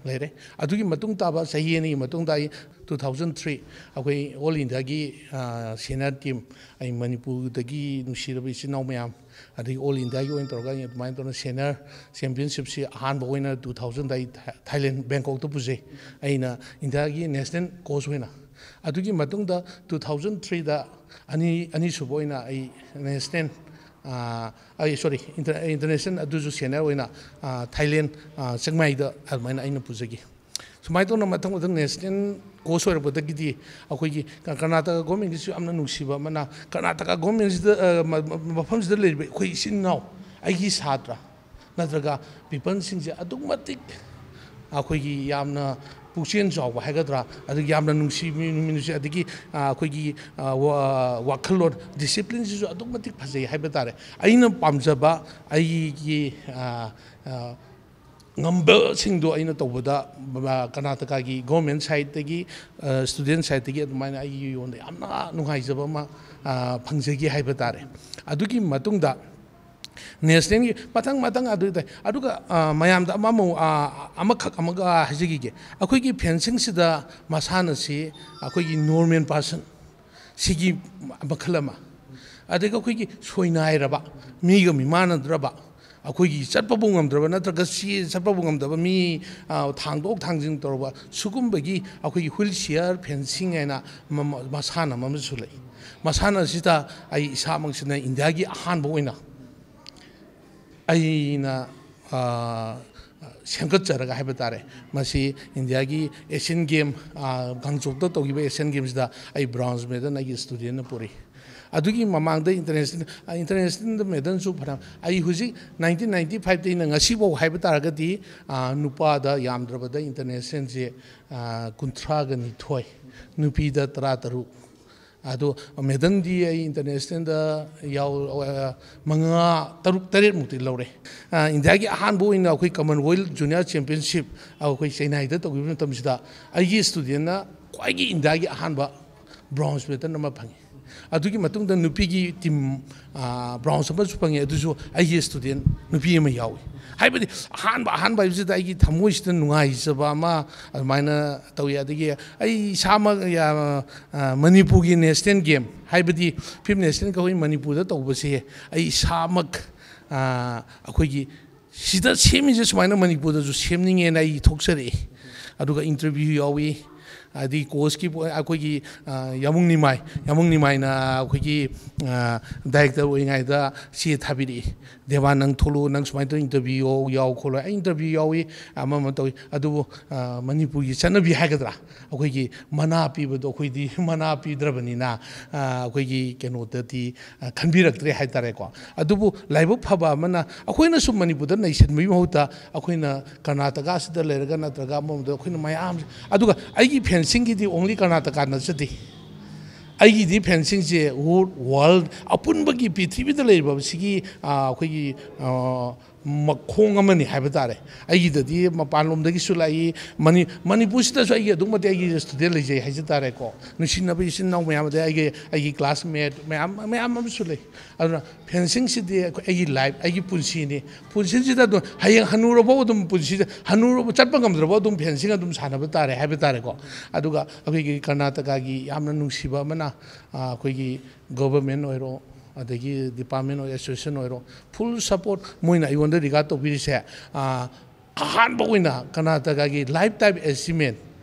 ꯂꯩꯔꯦ꯫ ꯑꯗꯨꯒꯤ ꯃꯇꯨꯡ ꯇꯥꯕ ꯆꯍꯤ ꯑꯅꯤꯒꯤ ꯃꯇꯨꯡꯗ ꯑꯩ ꯇꯨ ꯊꯥꯎꯖꯟ ꯊ꯭ꯔꯤ ꯑꯩꯈꯣꯏ ꯑꯣꯜ ꯏꯟꯗꯤꯌꯥꯒꯤ, ꯑ, ꯁꯦꯅꯤꯌꯔ ꯇꯤꯝ, ꯑꯩ ꯃꯅꯤꯄꯨꯔꯗꯒꯤ ꯅꯨꯡꯁꯤꯔꯕ ꯏꯆꯤꯟ ꯏꯅꯥꯎ ꯃꯌꯥꯝ, ꯑꯗꯒꯤ ꯑꯣꯜ ꯏꯟꯗꯤꯌꯥꯒꯤ ꯑꯣꯏꯅ ꯇꯧꯔꯒ ꯑꯩ ꯑꯗꯨꯃꯥꯏꯅ ꯇꯧꯗꯅ ꯁꯦꯅꯤꯌꯔ ꯆꯦꯝꯄꯤꯌꯟꯁꯤꯞꯁꯤ ꯑꯍꯥꯟꯕ ꯑꯣꯏꯅ ꯇꯨ ꯊꯥꯎꯖꯟꯗ ꯑꯩ ꯊꯥ-, ꯊꯥꯏꯂꯦꯟ ꯕꯦꯡꯀꯣꯛꯇ ꯄꯨꯖꯩ, ꯑꯩꯅ ꯏꯟꯗꯤꯌꯥꯒꯤ ꯅꯦꯁꯅꯦꯜ ꯀꯣꯆ ꯑꯣꯏꯅ꯫ ꯑꯗꯨꯒꯤ ꯃꯇꯨꯡꯗ ꯇꯨ ꯊꯥꯎꯖꯟ ꯊ꯭ꯔꯤꯗ ꯑꯅꯤ-, ꯑꯅꯤꯁꯨꯕ ꯑꯣꯏꯅ ꯑꯩ ꯅꯦꯁꯅꯦꯜ, ꯑ, ꯑꯩ, ꯁꯣꯔꯤ, ꯏꯟꯇꯔ-, ꯏꯟꯇꯔꯅꯦꯁꯅꯦꯜ, ꯑꯗꯨꯁꯨ ꯁꯦꯅꯤꯌꯔ ꯑꯣꯏꯅ, ꯑ, ꯊꯥꯏꯂꯦꯟ, ꯑ, ꯆꯤꯡꯃꯥꯏꯗ ꯑꯗꯨꯃꯥꯏꯅ ꯑꯩꯅ ꯄꯨꯖꯈꯤ꯫ ꯁꯨꯃꯥꯏꯅ ꯇꯧꯅ ꯃꯊꯪ ꯃꯊꯪ ꯅꯦꯁꯅꯦꯜ ꯀꯣꯆ ꯑꯣꯏꯔꯛꯄꯗꯒꯤꯗꯤ ꯑꯩꯈꯣꯏꯒꯤ ꯀ-, ꯀꯔꯅꯥꯇꯀꯥ ꯒꯣꯔꯃꯦꯟꯒꯤꯁꯨ ꯌꯥꯝꯅ ꯅꯨꯡꯁꯤꯕ ꯑꯃꯅ, ꯀꯔꯅꯥꯇꯀꯥ ꯒꯣꯔꯃꯦꯟꯁꯤꯗ, ꯑ, ꯃ-, ꯃ-, ꯃꯐꯝꯁꯤꯗ ꯂꯩꯔꯤꯕ ꯑꯩꯈꯣꯏ ꯏꯆꯤꯟ ꯏꯅꯥꯎ, ꯑꯩꯒꯤ ꯁꯥꯇ꯭ꯔ ꯅꯠꯇ꯭ꯔꯒ ꯄꯤꯄꯜꯁꯤꯡꯁꯦ ꯑꯗꯨꯛ ꯃꯇꯤꯛ ꯑꯩꯈꯣꯏꯒꯤ ꯌꯥꯝꯅ ꯄꯨꯛꯆꯦꯜ ꯆꯥꯎꯕ ꯍꯥꯏꯒꯗ꯭ꯔꯥ, ꯑꯗꯒꯤ ꯌꯥꯝꯅ ꯅꯨꯡꯁꯤ, ꯃꯤ-, ꯅꯨꯡꯁꯤ, ꯑꯗꯒꯤ, ꯑ, ꯑꯩꯈꯣꯏꯒꯤ, ꯑ, ꯋꯥ-, ꯋꯥꯈꯜꯂꯣꯟ, ꯗꯤꯁꯤꯄ꯭ꯂꯤꯟꯁꯤꯁꯨ ꯑꯗꯨꯛ ꯃꯇꯤꯛ ꯐꯖꯩ ꯍꯥꯏꯕ ꯇꯥꯔꯦ꯫ ꯑꯩꯅ ꯄꯥꯝꯖꯕ ꯑꯩꯒꯤ, ꯑ, ꯑ, ꯉꯝꯕꯁꯤꯡꯗꯣ ꯑꯩꯅ ꯇꯧꯕꯗ, ꯑ, ꯀꯔꯅꯥꯇꯀꯥꯒꯤ ꯒꯣꯔꯃꯦꯟ ꯁꯥꯏꯠꯇꯒꯤ, ꯑ, ꯁ꯭ꯇꯨꯗꯦꯟ ꯁꯥꯏꯠꯇꯒꯤ ꯑꯗꯨꯃꯥꯏꯅ ꯑꯩꯒꯤ ꯌꯣꯟꯗ ꯌꯥꯝꯅ ꯅꯨꯡꯉꯥꯏꯖꯕ ꯑꯃ, ꯑ, ꯐꯪꯖꯈꯤ ꯍꯥꯏꯕ ꯇꯥꯔꯦ꯫ ꯑꯗꯨꯒꯤ ꯃꯇꯨꯡꯗ ꯅꯦꯁꯅꯦꯜꯒꯤ ꯃꯊꯪ ꯃꯊꯪ ꯑꯗꯨ ꯇꯥꯏ꯫ ꯑꯗꯨꯒ, ꯑ, ꯃꯌꯥꯝꯗ ꯑꯃꯃꯨꯛ, ꯑ, ꯑꯃꯈꯛ ꯑꯃꯒ ꯍꯥꯏꯖꯈꯤꯒꯦ꯫ ꯑꯩꯈꯣꯏꯒꯤ ꯐꯦꯟꯁꯤꯡꯁꯤꯗ ꯃꯁꯥꯟꯅꯁꯤ ꯑꯩꯈꯣꯏꯒꯤ ꯅꯣꯔꯃꯦꯜ ꯄꯥꯔꯁꯟ, ꯁꯤꯒꯤ ꯃꯈꯜ ꯑꯃ, ꯑꯗꯒꯤ ꯑꯩꯈꯣꯏꯒꯤ ꯁꯣꯏꯅꯥꯏꯔꯕ, ꯃꯤꯒ ꯃꯤꯃꯥꯟꯅꯗ꯭ꯔꯕ, ꯑꯩꯈꯣꯏꯒꯤ ꯆꯠꯄꯕꯨ ꯉꯝꯗ꯭ꯔꯕ ꯅꯠꯇ꯭ꯔꯒ ꯆꯦ ꯆꯠꯄꯕꯨ ꯉꯝꯗꯕ ꯃꯤ, ꯑ, ꯊꯥꯡꯗꯣꯛ ꯊꯥꯡꯖꯤꯟ ꯇꯧꯔꯕ ꯁꯤꯒꯨꯝꯕꯒꯤ ꯑꯩꯈꯣꯏꯒꯤ wheel chair fencing ꯍꯥꯏꯅ ꯃ-, ꯃ-, ꯃꯁꯥꯟꯅ ꯑꯃꯁꯨ ꯂꯩ꯫ ꯃꯁꯥꯟꯅ ꯑꯁꯤꯗ ꯑꯩ ꯏꯁꯥꯃꯛꯁꯤꯅ ꯏꯟꯗꯤꯌꯥꯒꯤ ꯑꯍꯥꯟꯕ ꯑꯣꯏꯅ ꯑꯩꯅ, ꯑ, ꯁꯦꯝꯒꯠꯆꯔꯒ ꯍꯥꯏꯕ ꯇꯥꯔꯦ, ꯃꯁꯤ ꯏꯟꯗꯤꯌꯥꯒꯤ Asian Game, ꯑ, ꯒꯥꯡꯆꯣꯛꯇ ꯇꯧꯈꯤꯕ Asian Gamesꯇ ꯑꯩ bronze medal ꯑꯩꯒꯤ studentꯅ ꯄꯨꯔꯛꯏ꯫ ꯑꯗꯨꯒꯤ ꯃꯃꯥꯡꯗ international, ꯑ, international medalꯁꯨ ꯐꯅ, ꯑꯩ ꯍꯧꯖꯤꯛ nineteen ninety fiveꯇꯩꯅ ꯉꯁꯤꯐꯥꯎ ꯍꯥꯏꯕ ꯇꯥꯔꯒꯗꯤ, ꯑ, ꯅꯨꯄꯥꯗ ꯌꯥꯝꯗ꯭ꯔꯕꯗ internationalꯁꯦ, ꯑ, ꯀꯨꯟꯊ꯭ꯔꯥꯒ ꯅꯤꯊꯣꯏ, ꯅꯨꯄꯤꯗ ꯇꯔꯥꯇꯔꯨꯛ꯫ ꯑꯗꯣ medalꯗꯤ ꯑꯩ internationalꯗ ꯌꯥꯎ-, ꯑ, ꯃꯉꯥ, ꯇꯔꯨꯛ, ꯇꯔꯦꯠꯃꯨꯛꯇꯤ ꯂꯧꯔꯦ꯫ ꯑ, ꯏꯟꯗꯤꯌꯥꯒꯤ ꯑꯍꯥꯟꯕ ꯑꯣꯏꯅ ꯑꯩꯈꯣꯏ Commonwealth Junior Championship ꯑꯩꯈꯣꯏ ꯆꯦꯟꯅꯥꯏꯗ ꯇꯧꯈꯤꯕ ꯃꯇꯝꯁꯤꯗ ꯑꯩꯒꯤ studentꯅ ꯈ꯭ꯋꯥꯏꯒꯤ ꯏꯟꯗꯤꯌꯥꯒꯤ ꯑꯍꯥꯟꯕ bronze medal ꯑꯃ ꯐꯪꯉꯤ꯫ ꯑꯗꯨꯒꯤ ꯃꯇꯨꯡꯗ ꯅꯨꯄꯤꯒꯤ team, ꯑ, bronze ꯑꯃꯁꯨ ꯐꯪꯉꯤ, ꯑꯗꯨꯁꯨ ꯑꯩꯒꯤ student ꯅꯨꯄꯤ ꯑꯃ ꯌꯥꯎꯏ꯫ ꯍꯥꯏꯕꯗꯤ ꯑꯍꯥꯟꯕ, ꯑꯍꯥꯟꯕ ꯍꯥꯏꯕꯁꯤꯗ ꯑꯩꯒꯤ ꯊꯃꯣꯏꯁꯤꯗ ꯅꯨꯡꯉꯥꯏꯖꯕ ꯑꯃ ꯑꯗꯨꯃꯥꯏꯅ ꯇꯧꯏ꯫ ꯑꯗꯒꯤ ꯑꯩ ꯏꯁꯥꯃꯛ, ꯑ, ꯑ, ꯃꯅꯤꯄꯨꯔꯒꯤ national game, ꯍꯥꯏꯕꯗꯤ fifth national ꯑꯩꯈꯣꯏ ꯃꯅꯤꯄꯨꯔꯗ ꯇꯧꯕꯁꯦ ꯑꯩ ꯏꯁꯥꯃꯛ, ꯑ, ꯑꯩꯈꯣꯏꯒꯤ ꯁꯤꯗ ꯁꯦꯝꯃꯤꯁꯦ ꯁꯨꯃꯥꯏꯅ ꯃꯅꯤꯄꯨꯔꯗꯁꯨ ꯁꯦꯝꯅꯤꯡꯉꯦꯅ ꯑꯩ ꯊꯣꯛꯆꯔꯛꯏ꯫ ꯑꯗꯨꯒ interview ꯌꯥꯎꯏ, ꯑꯗꯒꯤ coachꯀꯤ ꯄꯣ-, ꯑꯩꯈꯣꯏꯒꯤ, ꯑ, ꯌꯥꯃꯨꯡ ꯅꯤꯃꯥꯏ, ꯌꯥꯃꯨꯡ ꯅꯤꯃꯥꯏꯅ ꯑꯩꯈꯣꯏꯒꯤ, ꯑ, director ꯑꯣꯏꯔꯤꯉꯩꯗ ꯆꯦ ꯊꯥꯕꯤꯔꯛꯏ, "ꯗꯦꯕꯥ, ꯅꯪ ꯊꯣꯛꯂꯛꯑꯣ, ꯅꯪ ꯁꯨꯃꯥꯏꯅ ꯇꯧꯔ interview ꯌꯥꯎ-, ꯌꯥꯎ ꯈꯣꯠꯂꯣ"꯫ ꯑꯩ interview ꯌꯥꯎꯏ, ꯑꯃ ꯑꯃ ꯇꯧꯏ꯫ ꯑꯗꯨꯕꯨ, ꯑ, ꯃꯅꯤꯄꯨꯔꯒꯤ ꯆꯠꯅꯕꯤ ꯍꯥꯏꯒꯗ꯭ꯔꯥ, ꯑꯩꯈꯣꯏꯒꯤ ꯃꯅꯥ ꯄꯤꯕꯗꯣ ꯑꯩꯈꯣꯏꯗꯤ ꯃꯅꯥ ꯄꯤꯗ꯭ꯔꯕꯅꯤꯅ, ꯑ, ꯑꯩꯈꯣꯏꯒꯤ ꯀꯩꯅꯣꯗꯗꯤ, ꯑ, ꯈꯟꯕꯤꯔꯛꯇ꯭ꯔꯦ ꯍꯥꯏꯇꯥꯔꯦꯀꯣ꯫ ꯑꯗꯨꯕꯨ ꯂꯥꯏꯕꯛ ꯐꯕ ꯑꯃꯅ ꯑꯩꯈꯣꯏꯅ ꯁꯨꯝ ꯃꯅꯤꯄꯨꯔꯗ ꯅꯩꯁꯟꯕꯒꯤ ꯃꯍꯨꯠꯇ ꯑꯩꯈꯣꯏꯅ ꯀꯔꯅꯥꯇꯀꯥꯁꯤꯗ ꯂꯩꯔꯒ ꯅꯠꯇ꯭ꯔꯒ ꯑꯃꯃꯝꯗ ꯑꯩꯈꯣꯏꯅ ꯃꯌꯥꯝ, ꯑꯗꯨꯒ ꯑꯩꯒꯤ fencingꯒꯤꯗꯤ only ꯀꯔꯅꯥꯇꯀꯥ ꯅꯠꯆꯗꯦ꯫ ꯑꯩꯒꯤꯗꯤ fencingꯁꯦ wo-, world ꯑꯄꯨꯟꯕꯒꯤ ꯄ꯭ꯔꯤꯊꯤꯕꯤꯗ ꯂꯩꯔꯤꯕ ꯁꯤꯒꯤ, ꯑ, ꯑꯩꯈꯣꯏꯒꯤ, ꯑ, ꯃꯈꯣꯡ ꯑꯃꯅꯤ ꯍꯥꯏꯕ ꯇꯥꯔꯦ꯫ ꯑꯩꯒꯤꯗꯗꯤ ꯃꯄꯥꯟꯂꯣꯝꯗꯒꯤꯁꯨ ꯂꯥꯛꯏ, ꯃꯅꯤ-, ꯃꯅꯤꯄꯨꯔꯁꯤꯗꯁꯨ ꯑꯩꯒꯤ ꯑꯗꯨꯛ ꯃꯇꯤꯛ ꯑꯩꯒꯤ student ꯂꯩꯖꯩ ꯍꯥꯏꯖ ꯇꯥꯔꯦꯀꯣ꯫ ꯅꯨꯡꯁꯤꯅꯕ ꯏꯆꯤꯟ ꯏꯅꯥꯎ ꯃꯌꯥꯝ, ꯑꯗꯩ ꯑꯩꯒꯤ, ꯑꯩꯒꯤ classmate ꯃꯌꯥꯝ, ꯃꯌꯥꯝ ꯑꯃꯁꯨ ꯂꯩ꯫ ꯑꯗꯨꯅ fencingꯁꯤꯗꯤ ꯑꯩꯈꯣꯏ, ꯑꯩꯒꯤ life, ꯑꯩꯒꯤ ꯄꯨꯟꯁꯤꯅꯤ꯫ ꯄꯨꯟꯁꯤꯁꯤꯗ ꯑꯗꯨꯝ ꯍꯌꯦꯡ ꯍꯅꯨꯔꯐꯥꯎ ꯑꯗꯨꯝ ꯄꯨꯟꯁꯤꯗ, ꯍꯅꯨꯔꯕ ꯆꯠꯄ ꯉꯝꯗ꯭ꯔꯐꯥꯎ ꯑꯗꯨꯝ fencing ꯑꯗꯨꯝ ꯁꯥꯟꯅꯕ ꯇꯥꯔꯦ ꯍꯥꯏꯕ ꯇꯥꯔꯦꯀꯣ꯫ ꯑꯗꯨꯒ ꯑꯩꯈꯣꯏꯒꯤ ꯀꯔꯅꯥꯇꯀꯥꯒꯤ ꯌꯥꯝꯅ ꯅꯨꯡꯁꯤꯕ ꯑꯃꯅ, ꯑ, ꯑꯩꯈꯣꯏꯒꯤ government ꯑꯣꯏꯔꯣ, ꯑꯗꯒꯤ Department of Education ꯑꯣꯏꯔꯣ, full support꯫ ꯃꯣꯏꯅ ꯑꯩꯉꯣꯟꯗ regard ꯇꯧꯕꯤꯔꯤꯁꯦ, ꯑ, ꯑꯍꯥꯟꯕ ꯑꯣꯏꯅ ꯀꯔꯅꯥꯇꯀꯥꯒꯤ lifetime achievement,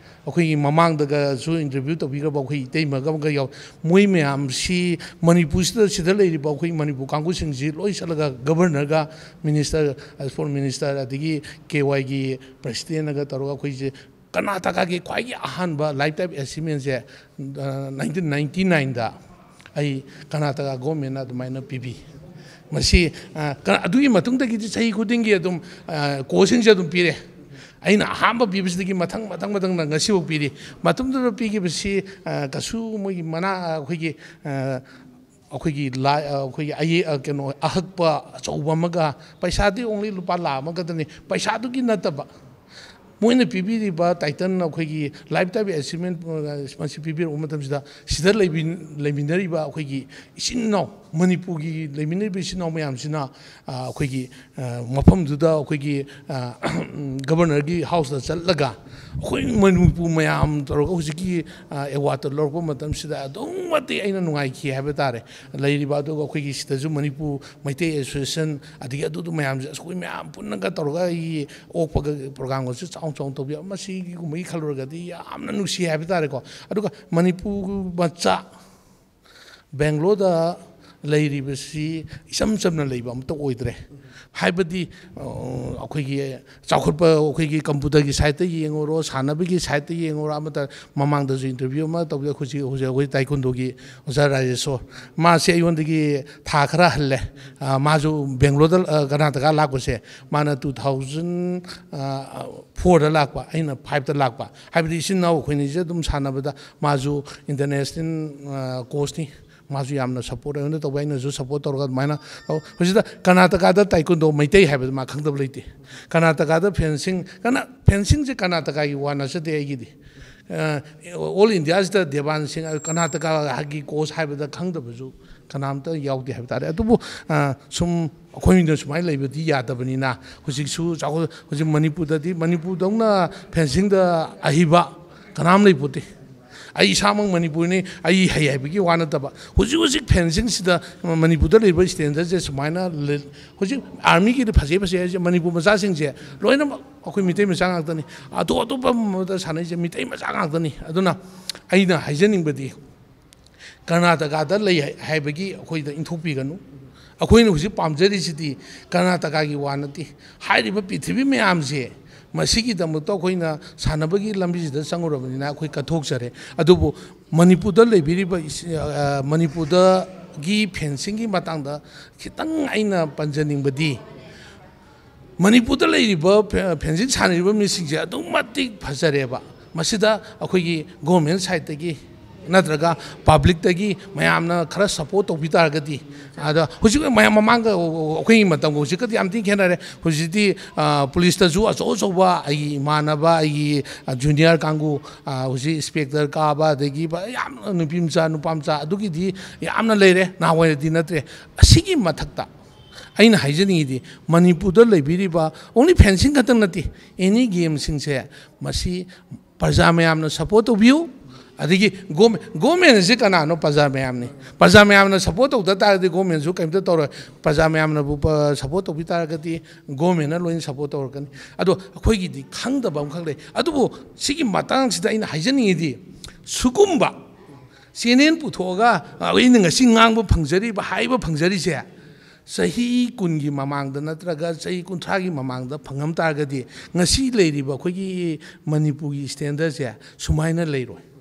ꯑꯩꯈꯣꯏꯒꯤ ꯃꯃꯥꯡꯗꯒꯁꯨ interview ꯇꯧꯕꯤꯈ꯭ꯔꯕ ꯑꯩꯈꯣꯏ ꯏꯇꯩꯃꯒ ꯑꯃꯒ ꯌꯥꯎ-, ꯃꯣꯏ ꯃꯌꯥꯝꯁꯤ ꯃꯅꯤꯄꯨꯔꯁꯤꯗ, ꯁꯤꯗ ꯂꯩꯔꯤꯕ ꯑꯩꯈꯣꯏ ꯃꯅꯤꯄꯨꯔ ꯀꯥꯡꯕꯨꯁꯤꯡꯁꯤ ꯂꯣꯏ ꯆꯠꯂꯒ Governorꯒ, Minister, Sport Minister, ꯑꯗꯒꯤ ꯀꯦ ꯋꯥꯏꯒꯤ Presidentꯅꯒ ꯇꯧꯔꯒ ꯑꯩꯈꯣꯏꯁꯦ ꯀꯔꯅꯥꯇꯀꯥꯒꯤ ꯈ꯭ꯋꯥꯏꯒꯤ ꯑꯍꯥꯟꯕ lifetime achievementꯁꯦ, ꯑ, nineteen ninety nineꯗ ꯑꯩ ꯀꯔꯅꯥꯇꯀꯥ governmentꯅ ꯑꯗꯨꯃꯥꯏꯅ ꯄꯤꯕꯤ꯫ ꯃꯁꯤ, ꯑ, ꯀ-, ꯑꯗꯨꯒꯤ ꯃꯇꯨꯡꯗꯒꯤꯗꯤ ꯆꯍꯤ ꯈꯨꯗꯤꯡꯒꯤ ꯑꯗꯨꯝ, ꯑ, coachꯁꯤꯡꯁꯦ ꯑꯗꯨꯝ ꯄꯤꯔꯦ꯫ ꯑꯩꯅ ꯑꯍꯥꯟꯕ ꯄꯤꯕꯁꯤꯗꯒꯤ ꯃꯊꯪ, ꯃꯊꯪ, ꯃꯊꯪꯗ ꯉꯁꯤꯐꯥꯎ ꯄꯤꯔꯤ꯫ ꯃꯇꯝꯗꯨꯗ ꯄꯤꯈꯤꯕꯁꯤ, ꯑ, ꯀꯩꯁꯨ ꯃꯣꯏꯒꯤ ꯃꯅꯥ, ꯑꯩꯈꯣꯏꯒꯤ, ꯑ, ꯑꯩꯈꯣꯏꯒꯤ ꯂꯥꯏ-, ꯑꯩꯈꯣꯏꯒꯤ ꯑꯌꯦꯛ-, ꯀꯩꯅꯣ, ꯑꯍꯛꯄ ꯑꯆꯧꯕ ꯑꯃꯒ, ꯄꯩꯁꯥꯗꯤ only ꯂꯨꯄꯥ ꯂꯥꯈ ꯑꯃꯈꯛꯇꯅꯤ꯫ ꯄꯩꯁꯥꯗꯨꯒꯤ ꯅꯠꯇꯕ, ꯃꯣꯏꯅ ꯄꯤꯕꯤꯔꯤꯕ title, ꯑꯩꯈꯣꯏꯒꯤ lifetime achievement, ꯑ, ꯃꯁꯤ ꯄꯤꯕꯤꯔꯛꯄ ꯃꯇꯝꯁꯤꯗ, ꯁꯤꯗ ꯂꯩꯕꯤ-, ꯂꯩꯃꯤꯟꯅꯔꯤꯕ ꯑꯩꯈꯣꯏꯒꯤ ꯏꯆꯤꯟ ꯏꯅꯥꯎ, ꯃꯅꯤꯄꯨꯔꯒꯤ ꯂꯩꯃꯤꯟꯅꯔꯤꯕ ꯏꯆꯤꯟ ꯏꯅꯥꯎ ꯃꯌꯥꯝꯁꯤꯅ, ꯑ, ꯑꯩꯈꯣꯏꯒꯤ, ꯑ, ꯃꯐꯝꯗꯨꯗ ꯑꯩꯈꯣꯏꯒꯤ, ꯑ, Governorꯒꯤ houseꯇ ꯆꯠꯂꯒ, ꯑꯩꯈꯣꯏ ꯃꯅꯤꯄꯨꯔ ꯃꯌꯥꯝ ꯇꯧꯔꯒ ꯍꯧꯖꯤꯛꯀꯤ, ꯑ, awardꯇ ꯂꯧꯔꯛꯄ ꯃꯇꯝꯁꯤꯗ ꯑꯗꯨꯛ ꯃꯇꯤꯛ ꯑꯩꯅ ꯅꯨꯡꯉꯥꯏꯈꯤ ꯍꯥꯏꯕ ꯇꯥꯔꯦ꯫ ꯂꯩꯔꯤꯕ, ꯑꯗꯨꯒ ꯑꯩꯈꯣꯏꯒꯤ ꯁꯤꯗꯁꯨ ꯃꯅꯤꯄꯨꯔ ꯃꯩꯇꯩ Association, ꯑꯗꯒꯤ ꯑꯗꯨꯗꯨ ꯃꯌꯥꯝꯁꯦ, ꯑꯁ, ꯑꯩꯈꯣꯏ ꯃꯌꯥꯝ ꯄꯨꯟꯅꯒ ꯇꯧꯔꯒ ꯑꯩꯒꯤ ꯑꯣꯛꯄꯒ programꯒꯁꯨ ꯆꯥꯎ ꯆꯥꯎꯅ ꯇꯧꯕꯤ꯫ ꯃꯁꯤꯒꯨꯝꯕꯒꯤ ꯈꯜꯂꯨꯔꯒꯗꯤ ꯌꯥꯝꯅ ꯅꯨꯡꯁꯤ ꯍꯥꯏꯕ ꯇꯥꯔꯦꯀꯣ꯫ ꯑꯗꯨꯒ ꯃꯅꯤꯄꯨꯔ ꯃꯆꯥ ꯕꯦꯡꯒ꯭ꯂꯣꯔꯗ ꯂꯩꯔꯤꯕꯁꯤ ꯏꯆꯝ ꯆꯝꯅ ꯂꯩꯕ ꯑꯃꯇ ꯑꯣꯏꯗ꯭ꯔꯦ꯫ ꯍꯥꯏꯕꯗꯤ, ꯑ, ꯑꯩꯈꯣꯏꯒꯤ ꯆꯥꯎꯈꯠꯄ, ꯑꯩꯈꯣꯏꯒꯤ computerꯒꯤ sideꯇ ꯌꯦꯡꯉꯨꯔꯣ, ꯁꯥꯟꯅꯕꯒꯤ sideꯇ ꯌꯦꯡꯉꯨꯔꯣ, ꯑꯃꯠꯇ, ꯃꯃꯥꯡꯗꯁꯨ interview ꯑꯃ ꯇꯧꯕꯗ ꯍꯧꯖꯤꯛ, ꯍꯧꯖꯤꯛ ꯑꯩꯈꯣꯏ ꯇꯥꯏꯀꯨꯟꯗꯣꯒꯤ ꯑꯣꯖꯥ ꯔꯥꯖꯦꯁꯣꯔ, ꯃꯥꯁꯦ ꯑꯩꯉꯣꯟꯗꯒꯤ ꯊꯥ ꯈꯔ ꯍꯜꯂꯦ꯫ ꯑ, ꯃꯥꯁꯨ ꯕꯦꯡꯒ꯭ꯂꯣꯔꯗ, ꯑ, ꯀꯔꯅꯥꯇꯀꯥ ꯂꯥꯛꯄꯁꯦ, ꯃꯥꯅ two thousand fourꯗ ꯂꯥꯛꯄ, ꯑꯩꯅ fiveꯇ ꯂꯥꯛꯄ꯫ ꯍꯥꯏꯕꯗꯤ ꯏꯆꯤꯟ ꯏꯅꯥꯎ ꯑꯩꯈꯣꯏꯅꯤꯁꯦ ꯑꯗꯨꯝ ꯁꯥꯟꯅꯕꯗ ꯃꯥꯁꯨ international, ꯑ, coachꯅꯤ꯫ ꯃꯥꯁꯨ ꯌꯥꯝꯅ support ꯑꯩꯉꯣꯟꯗ ꯇꯧꯕ, ꯑꯩꯅꯁꯨ support ꯇꯧꯔꯒ ꯑꯗꯨꯃꯥꯏꯅ ꯇꯧ-, ꯍꯧꯖꯤꯛꯇ ꯀꯔꯅꯥꯇꯀꯥꯗ ꯇꯥꯏꯀꯨꯟꯗꯣ ꯃꯩꯇꯩ ꯍꯥꯏꯕꯗꯨ ꯃꯥ ꯈꯪꯗꯕ ꯂꯩꯇꯦ꯫ ꯀꯔꯅꯥꯇꯀꯥꯗ fencing, ꯀꯅꯥ-, fencingꯁꯦ ꯀꯔꯅꯥꯇꯀꯥꯒꯤ ꯋꯥ ꯅꯠꯆꯗꯦ ꯑꯩꯒꯤꯗꯤ꯫ ꯑ, all Indiaꯁꯤꯗ ꯗꯦꯕꯥꯟ ꯁꯤꯡ, ꯑ, ꯀꯔꯅꯥꯇꯀꯥꯒꯤ coach ꯍꯥꯏꯕꯗ ꯈꯪꯗꯕꯁꯨ ꯀꯅꯥꯝꯇ ꯌꯥꯎꯗꯦ ꯍꯥꯏꯕ ꯇꯥꯔꯦ꯫ ꯑꯗꯨꯕꯨ, ꯑ, ꯁꯨꯝ ꯑꯩꯈꯣꯏꯅ ꯁꯨꯃꯥꯏꯅ ꯂꯩꯕꯗꯤ ꯌꯥꯗꯕꯅꯤꯅ, ꯍꯧꯖꯤꯛꯁꯨ ꯆꯥꯎꯈꯠ-, ꯍꯧꯖꯤꯛ ꯃꯅꯤꯄꯨꯔꯗꯗꯤ, ꯃꯅꯤꯄꯨꯔꯗꯧꯅ fencingꯗ ꯑꯍꯩꯕ ꯀꯅꯥꯝ ꯂꯩꯄꯣꯠꯇꯦ꯫ ꯑꯩ ꯏꯁꯥꯃꯛ ꯃꯅꯤꯄꯨꯔꯅꯤ, ꯑꯩ ꯍꯩ ꯍꯥꯏꯕꯒꯤ ꯋꯥ ꯅꯠꯇꯕ, ꯍꯧꯖꯤꯛ ꯍꯧꯖꯤꯛ ꯐꯦꯟꯁꯤꯡꯁꯤꯗ ꯃꯅꯤꯄꯨꯔꯗ ꯂꯩꯔꯤꯕ ꯁ꯭ꯇꯦꯟꯗꯔꯁꯦ ꯁꯨꯃꯥꯏꯅ ꯂꯩ-, ꯍꯧꯖꯤꯛ ꯑꯥꯔꯃꯤꯒꯤꯗꯤ ꯐꯖꯩ ꯐꯖꯩ ꯍꯥꯏꯁꯦ, ꯃꯅꯤꯄꯨꯔ ꯃꯆꯥꯁꯤꯡꯁꯦ ꯂꯣꯏꯅꯃꯛ ꯑꯩꯈꯣꯏ ꯃꯤꯇꯩ ꯃꯆꯥ ꯉꯥꯛꯇꯅꯤ꯫ ꯑꯇꯣꯞ ꯑꯇꯣꯞꯄ ꯃꯐꯝꯗ ꯁꯥꯟꯅꯔꯤꯁꯦ ꯃꯤꯇꯩ ꯃꯆꯥ ꯉꯥꯛꯇꯅꯤ꯫ ꯑꯗꯨꯅ ꯑꯩꯅ ꯍꯥꯏꯖꯅꯤꯡꯕꯗꯤ, ꯀꯔꯅꯥꯇꯀꯥꯗ ꯂꯩ ꯍꯥꯏ-, ꯍꯥꯏꯕꯒꯤ ꯑꯩꯈꯣꯏꯗ ꯏꯟꯊꯣꯛꯄꯤꯒꯅꯨ꯫ ꯑꯩꯈꯣꯏꯅ ꯍꯧꯖꯤꯛ ꯄꯥꯝꯖꯔꯤꯁꯤꯗꯤ ꯀꯔꯅꯥꯇꯀꯥꯒꯤ ꯋꯥ ꯅꯠꯇꯦ꯫ ꯍꯥꯏꯔꯤꯕ ꯄ꯭ꯔꯤꯊꯤꯕꯤ ꯃꯌꯥꯝꯁꯦ, ꯃꯁꯤꯒꯤꯗꯃꯛꯇ ꯑꯩꯈꯣꯏꯅ ꯁꯥꯟꯅꯕꯒꯤ ꯂꯝꯕꯤꯁꯤꯗ ꯆꯪꯉꯨꯔꯕꯅꯤꯅ ꯑꯩꯈꯣꯏ ꯀꯠꯊꯣꯛꯆꯔꯦ꯫ ꯑꯗꯨꯕꯨ ꯃꯅꯤꯄꯨꯔꯗ ꯂꯩꯕꯤꯔꯤꯕ ꯏꯁ-, ꯑ, ꯃꯅꯤꯄꯨꯔꯗꯒꯤ ꯐꯦꯟꯁꯤꯡꯒꯤ ꯃꯇꯥꯡꯗ ꯈꯤꯇꯪ ꯑꯩꯅ ꯄꯟꯖꯅꯤꯡꯕꯗꯤ, ꯃꯅꯤꯄꯨꯔꯗ ꯂꯩꯔꯤꯕ ꯐꯦ-, ꯐꯦꯟꯁꯤꯡ ꯁꯥꯟꯅꯔꯤꯕ ꯃꯤꯁꯤꯡꯁꯦ ꯑꯗꯨꯛ ꯃꯇꯤꯛ ꯐꯖꯔꯦꯕ꯫ ꯃꯁꯤꯗ ꯑꯩꯈꯣꯏꯒꯤ ꯒꯣꯔꯃꯦꯟ ꯁꯥꯏꯠꯇꯒꯤ ꯅꯠꯇ꯭ꯔꯒ ꯄꯕ꯭ꯂꯤꯛꯇꯒꯤ ꯃꯌꯥꯝꯅ ꯈꯔ ꯁꯞꯄꯣꯔꯠ ꯇꯧꯕꯤ ꯇꯥꯔꯒꯗꯤ, ꯑꯗ ꯍꯧꯖꯤꯛ ꯃꯌꯥꯝ ꯃꯃꯥꯡꯒ ꯑꯩꯈꯣꯏꯒꯤ ꯃꯇꯝꯒ ꯍꯧꯖꯤꯛꯀꯗꯤ ꯌꯥꯝ ꯊꯤꯅ ꯈꯦꯠꯅꯔꯦ꯫ ꯍꯧꯖꯤꯛꯇꯤ, ꯑ, ꯄꯨꯂꯤꯁꯇꯁꯨ ꯑꯆꯧ ꯑꯆꯧꯕ ꯑꯩꯒꯤ ꯏꯃꯥꯟꯅꯕ, ꯑꯩꯒꯤ, ꯑ, ꯖꯨꯅꯤꯌꯔ ꯀꯥꯡꯕꯨ, ꯑ, ꯍꯧꯖꯤꯛ ꯏꯟꯁꯄꯦꯛꯇꯔ ꯀꯥꯕ, ꯑꯗꯒꯤ ꯌꯥꯝ ꯅꯨꯄꯤ ꯃꯆꯥ, ꯅꯨꯄꯥ ꯃꯆꯥ, ꯑꯗꯨꯒꯤꯗꯤ ꯌꯥꯝꯅ ꯂꯩꯔꯦ, ꯅꯍꯥꯟꯋꯥꯏꯗꯤ ꯅꯠꯇ꯭ꯔꯦ꯫ ꯑꯁꯤꯒꯤ ꯃꯊꯛꯇ ꯑꯩꯅ ꯍꯥꯏꯖꯅꯤꯡꯉꯤꯗꯤ, ꯃꯅꯤꯄꯨꯔꯗ ꯂꯩꯕꯤꯔꯤꯕ ꯑꯣꯡꯂꯤ ꯐꯦꯟꯁꯤꯡ ꯈꯛꯇꯪ ꯅꯠꯇꯦ, ꯑꯦꯅꯤ ꯒꯦꯝꯁꯤꯡꯁꯦ, ꯃꯁꯤ ꯄ꯭ꯔꯖꯥ ꯃꯌꯥꯝꯅ ꯁꯞꯄꯣꯔꯠ ꯇꯧꯕꯤꯌꯨ꯫ ꯑꯗꯒꯤ ꯒꯣꯔꯃꯦꯟ, ꯒꯣꯔꯃꯦꯟ ꯑꯁꯤ ꯀꯅꯥꯅꯣ? ꯄ꯭ꯔꯖꯥ ꯃꯌꯥꯝꯅꯤ꯫ ꯄ꯭ꯔꯖꯥ ꯃꯌꯥꯝꯅ ꯁꯞꯄꯣꯔꯠ ꯇꯧꯗ ꯇꯥꯔꯒꯗꯤ ꯒꯣꯔꯃꯦꯟꯁꯨ ꯀꯔꯤꯝꯇ ꯇꯧꯔꯣꯏ꯫ ꯄ꯭ꯔꯖꯥ ꯃꯌꯥꯝꯅꯕꯨ ꯄ-, ꯁꯞꯄꯣꯔꯠ ꯇꯧꯕꯤ ꯇꯥꯔꯒꯗꯤ ꯒꯣꯔꯃꯦꯟꯅ ꯂꯣꯏꯅ ꯁꯞꯄꯣꯔꯠ ꯇꯧꯔꯛꯀꯅꯤ꯫ ꯑꯗꯣ ꯑꯩꯈꯣꯏꯒꯤꯗꯤ ꯈꯪꯗꯕ ꯑꯃꯈꯛ ꯂꯩ꯫ ꯑꯗꯨꯕꯨ ꯁꯤꯒꯤ ꯃꯇꯥꯡꯁꯤꯗ ꯑꯩꯅ ꯍꯥꯏꯖꯅꯤꯡꯉꯤꯗꯤ, ꯁꯤꯒꯨꯝꯕ ꯆꯦꯅꯦꯜ ꯄꯨꯊꯣꯛꯑꯒ ꯑꯩꯅ ꯉꯁꯤ ꯉꯥꯡꯕ ꯐꯪꯖꯔꯤꯕ, ꯍꯥꯏꯕ ꯐꯪꯖꯔꯤꯁꯦ, ꯆꯍꯤ ꯀꯨꯟꯒꯤ ꯃꯃꯥꯡꯗ ꯅꯠꯇ꯭ꯔꯒ ꯆꯍꯤ ꯀꯨꯟꯊ꯭ꯔꯥꯒꯤ ꯃꯃꯥꯡꯗ ꯐꯪꯉꯝ ꯇꯥꯔꯒꯗꯤ ꯉꯁꯤ ꯂꯩꯔꯤꯕ ꯑꯩꯈꯣꯏꯒꯤ ꯃꯅꯤꯄꯨꯔꯒꯤ ꯁ꯭ꯇꯦꯟꯗꯔꯁꯦ ꯁꯨꯃꯥꯏꯅ ꯂꯩꯔꯣꯏ꯫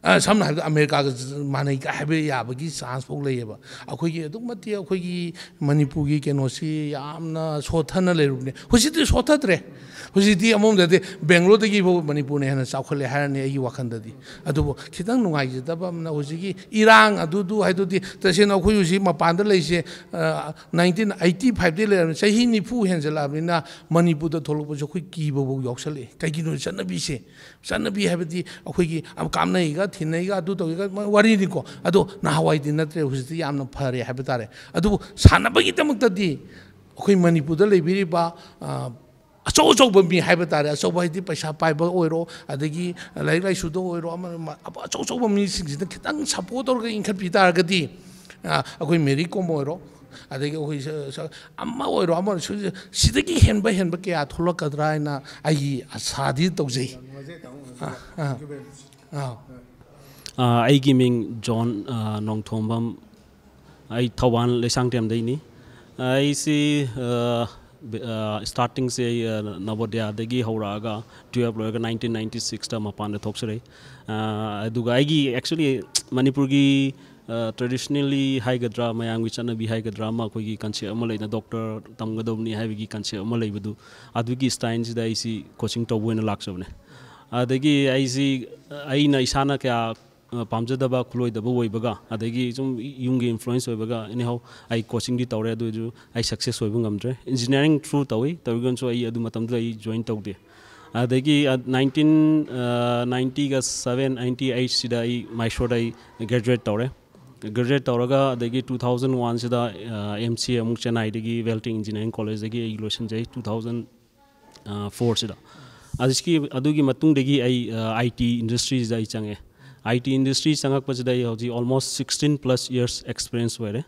ꯑ, ꯁꯝꯅ ꯍꯥꯏꯔꯕꯗ ꯑꯃꯦꯔꯤꯀꯥꯒ ꯃꯥꯟꯅꯩ ꯀꯥꯏ ꯍꯥꯏꯕ ꯌꯥꯕꯒꯤ ꯆꯥꯟꯁ ꯐꯥꯎ ꯂꯩꯌꯦꯕ꯫ ꯑꯩꯈꯣꯏꯒꯤ ꯑꯗꯨꯛ ꯃꯇꯤꯛ ꯑꯩꯈꯣꯏꯒꯤ ꯃꯅꯤꯄꯨꯔꯒꯤ ꯀꯩꯅꯣꯁꯤ ꯌꯥꯝꯅ ꯁꯣꯠꯊꯅ ꯂꯩꯔꯨꯕꯅꯦ꯫ ꯍꯧꯖꯤꯛꯇꯤ ꯁꯣꯠꯊꯗ꯭ꯔꯦ꯫ ꯍꯧꯖꯤꯛꯇꯤ ꯑꯃꯔꯣꯝꯗꯗꯤ ꯕꯦꯡꯒ꯭ꯂꯣꯔꯗꯒꯤ ꯐꯥꯎ ꯃꯅꯤꯄꯨꯔꯅ ꯍꯦꯟꯅ ꯆꯥꯎꯈꯠꯂꯦ ꯍꯥꯏꯔꯅꯤ ꯑꯩꯒꯤ ꯋꯥꯈꯜꯗꯗꯤ꯫ ꯑꯗꯨꯕꯨ ꯈꯤꯇꯪ ꯅꯨꯡꯉꯥꯏꯖꯗꯕ ꯑꯃꯅ, ꯍꯧꯖꯤꯛꯀꯤ ꯏꯔꯥꯡ ꯑꯗꯨꯗꯨ ꯍꯥꯏꯗꯨꯗꯤ, ꯇꯁꯦꯡꯅ ꯑꯩꯈꯣꯏ ꯍꯧꯖꯤꯛ ꯃꯄꯥꯟꯗ ꯂꯩꯁꯦ, ꯑ, ꯅꯥꯏꯟꯇꯤꯟ ꯑꯩꯠꯇꯤ ꯐꯥꯏꯚꯇꯒꯤ ꯂꯩꯔꯕꯅꯤ, ꯆꯍꯤ ꯅꯤꯐꯨ ꯍꯦꯟꯖꯜꯂꯛꯑꯕꯅꯤꯅ ꯃꯅꯤꯄꯨꯔꯗ ꯊꯣꯛꯂꯛꯄꯁꯦ ꯑꯩꯈꯣꯏ ꯀꯤꯕꯐꯥꯎ ꯌꯥꯎꯁꯜꯂꯛꯑꯦ꯫ ꯀꯩꯒꯤꯅꯣ? ꯆꯠꯅꯕꯤꯁꯦ, ꯆꯠꯅꯕꯤ ꯍꯥꯏꯕꯗꯤ ꯑꯩꯈꯣꯏꯒꯤ ꯀꯥꯞꯅꯩꯒ ꯊꯤꯟꯅꯩꯒ ꯑꯗꯨ ꯇꯧꯏꯒ ꯋꯥꯔꯤꯅꯤꯀꯣ꯫ ꯑꯗꯣ ꯅꯍꯥꯟꯋꯥꯏꯗꯤ ꯅꯠꯇ꯭ꯔꯦ, ꯍꯧꯖꯤꯛꯇꯤ ꯌꯥꯝꯅ ꯐꯔꯦ ꯍꯥꯏꯕ ꯇꯥꯔꯦ꯫ ꯑꯗꯨꯕꯨ ꯁꯥꯟꯅꯕꯒꯤꯗꯃꯛꯇꯗꯤ ꯑꯩꯈꯣꯏ ꯃꯅꯤꯄꯨꯔꯗ ꯂꯩꯕꯤꯔꯤꯕ, ꯑ, ꯑꯆꯧ ꯑꯆꯧꯕ ꯃꯤ ꯍꯥꯏꯕ ꯇꯥꯔꯦ, ꯑꯆꯧꯕ ꯍꯥꯏꯗꯤ ꯄꯩꯁꯥ ꯄꯥꯏꯕ ꯑꯣꯏꯔꯣ, ꯑꯗꯒꯤ ꯂꯥꯏꯔꯤꯛ ꯂꯥꯏꯁꯨꯗ ꯑꯣꯏꯔꯣ, ꯑꯃ ꯑꯃ ꯑꯆꯧ ꯑꯆꯧꯕ ꯃꯤꯁꯤꯡꯁꯤꯅ ꯈꯤꯇꯪ ꯁꯞꯄꯣꯔꯠ ꯇꯧꯔꯒ ꯏꯟꯈꯠꯄꯤ ꯇꯥꯔꯒꯗꯤ, ꯑ, ꯑꯩꯈꯣꯏ ꯃꯦꯔꯤ ꯀꯣꯝ ꯑꯣꯏꯔꯣ, ꯑꯗꯒꯤ ꯑꯩꯈꯣꯏ ꯁ-, ꯁ-, ꯑꯃ ꯑꯣꯏꯔꯣ, ꯑꯃ ꯑꯣꯏꯔꯣ, ꯁꯤ-, ꯁꯤꯗꯒꯤ ꯍꯦꯟꯕ ꯍꯦꯟꯕ ꯀꯌꯥ ꯊꯣꯛꯂꯛꯀꯗ꯭ꯔꯥ ꯍꯥꯏꯅ ꯑꯩꯒꯤ ꯑꯁꯥꯗꯤ ꯇꯧꯖꯩ꯫ ꯑꯥ, ꯑꯥ, ꯑꯥ꯫ ꯑꯥ, ꯑꯩꯒꯤ ꯃꯤꯡ ꯖꯣꯟ, ꯑꯥ, ꯅꯣꯡꯊꯣꯝꯕꯝ꯫ ꯑꯩ ꯊꯧꯕꯥꯜ ꯂꯩꯁꯥꯡꯊꯦꯝꯗꯩꯅꯤ꯫ ꯑꯩꯁꯤ, ꯑꯥ, ꯕ-, ꯑꯥ, ꯁ꯭ꯇꯥꯔꯇꯤꯡꯁꯦ ꯑꯩ, ꯑꯥ, ꯅꯕꯣꯗꯤꯌꯥꯗꯒꯤ ꯍꯧꯔꯛꯑꯒ ꯇꯨꯌꯦꯜꯞ ꯂꯣꯏꯔꯒ ꯅꯥꯏꯟꯇꯤꯟ ꯅꯥꯏꯟꯇꯤ ꯁꯤꯛꯁꯇ ꯃꯄꯥꯟꯗ ꯊꯣꯛꯆꯔꯛꯏ꯫ ꯑꯥ, ꯑꯗꯨꯒ ꯑꯩꯒꯤ, actually, ꯃꯅꯤꯄꯨꯔꯒꯤ, ꯑꯥ, ꯇ꯭ꯔꯦꯗꯤꯁꯅꯦꯜꯂꯤ ꯍꯥꯏꯒꯗ꯭ꯔꯥ, ꯃꯌꯥꯝꯒꯤ ꯆꯠꯅꯕꯤ ꯍꯥꯏꯒꯗ꯭ꯔꯥ, ꯑꯃ ꯑꯩꯈꯣꯏꯒꯤ ꯀꯟꯁꯦꯞ ꯑꯃ ꯂꯩꯅ, ꯗꯣꯛꯇꯔ ꯇꯝꯒꯗꯕꯅꯤ ꯍꯥꯏꯕꯒꯤ ꯀꯟꯁꯦꯞ ꯑꯃ ꯂꯩꯕꯗꯨ, ꯑꯗꯨꯒꯤ ꯁ꯭ꯇꯥꯏꯜꯁꯤꯗ ꯑꯩꯁꯤ ꯀꯣꯆꯤꯡ ꯇꯧꯕ ꯑꯣꯏꯅ ꯂꯥꯛꯆꯕꯅꯦ꯫ ꯑꯗꯒꯤ ꯑꯩꯁꯤ, ꯑꯩꯅ ꯏꯁꯥꯅ ꯀꯌꯥ ꯑ, ꯄꯥꯝꯖꯗꯕ, ꯈꯨꯠꯂꯣꯏꯗꯕ ꯑꯣꯏꯕꯒ, ꯑꯗꯒꯤ ꯁꯨꯝ ꯌꯨꯝꯒꯤ ꯏꯟꯐ꯭ꯂꯨꯌꯦꯟꯁ ꯑꯣꯏꯕꯒ, ꯑꯦꯅꯤꯍꯥꯎ, ꯑꯩ ꯀꯣꯆꯤꯡꯗꯤ ꯇꯧꯔꯦ, ꯑꯗꯨ ꯑꯣꯏꯔꯁꯨ ꯑꯩ ꯁꯛꯁꯦꯁ ꯑꯣꯏꯕ ꯉꯝꯗ꯭ꯔꯦ꯫ ꯏꯟꯖꯤꯅꯤꯌꯥꯔꯤꯡ ꯊ꯭ꯔꯨ ꯇꯧꯏ, ꯇꯧꯔꯒꯁꯨ ꯑꯩ ꯑꯗꯨ ꯃꯇꯝꯗꯨꯗ ꯑꯩ ꯖꯣꯏꯟ ꯇꯧꯗꯦ꯫ ꯑꯗꯒꯤ, ꯑ, ꯅꯥꯏꯟꯇꯤꯟ, ꯑ, ꯅꯥꯏꯟꯇꯤꯒ ꯁꯕꯦꯟ, ꯅꯥꯏꯟꯇꯤ ꯑꯩꯠꯁꯤꯗ ꯑꯩ ꯃꯥꯏꯁꯣꯔꯗ ꯑꯩ ꯒ꯭ꯔꯦꯖꯨꯋꯦꯠ ꯇꯧꯔꯦ꯫ ꯒ꯭ꯔꯦꯖꯨꯋꯦꯠ ꯇꯧꯔꯒ, ꯑꯗꯒꯤ ꯇꯨ ꯊꯥꯎꯖꯟ ꯋꯥꯟꯁꯤꯗ, ꯑ, ꯑꯦꯝ ꯁꯤ ꯑꯦ ꯑꯃꯨꯛ ꯆꯦꯟꯅꯥꯏꯗꯒꯤ ꯋꯦꯜꯇꯤꯡ ꯏꯟꯖꯤꯅꯤꯌꯥꯔꯤꯡ ꯀꯣꯂꯦꯖꯇꯒꯤ ꯑꯩ ꯂꯣꯏꯁꯤꯟꯖꯩ꯫ ꯇꯨ ꯊꯥꯎꯖꯟ ꯑ, ꯐꯣꯔꯁꯤꯗ꯫ ꯑꯗꯨꯒꯤ, ꯑꯗꯨꯒꯤ ꯃꯇꯨꯡꯗꯒꯤ ꯑꯩ, ꯑ, ꯑꯥꯏ ꯇꯤ ꯏꯟꯗꯁꯇ꯭ꯔꯤꯁꯤꯗ ꯑꯩ ꯆꯪꯉꯦ꯫ ꯑꯥꯏ ꯇꯤ ꯏꯟꯗꯁꯇ꯭ꯔꯤ ꯆꯪꯉꯛꯄꯁꯤꯗ ꯑꯩ ꯍꯧꯖꯤꯛ almost sixteen plus years experience ꯑꯣꯏꯔꯦ꯫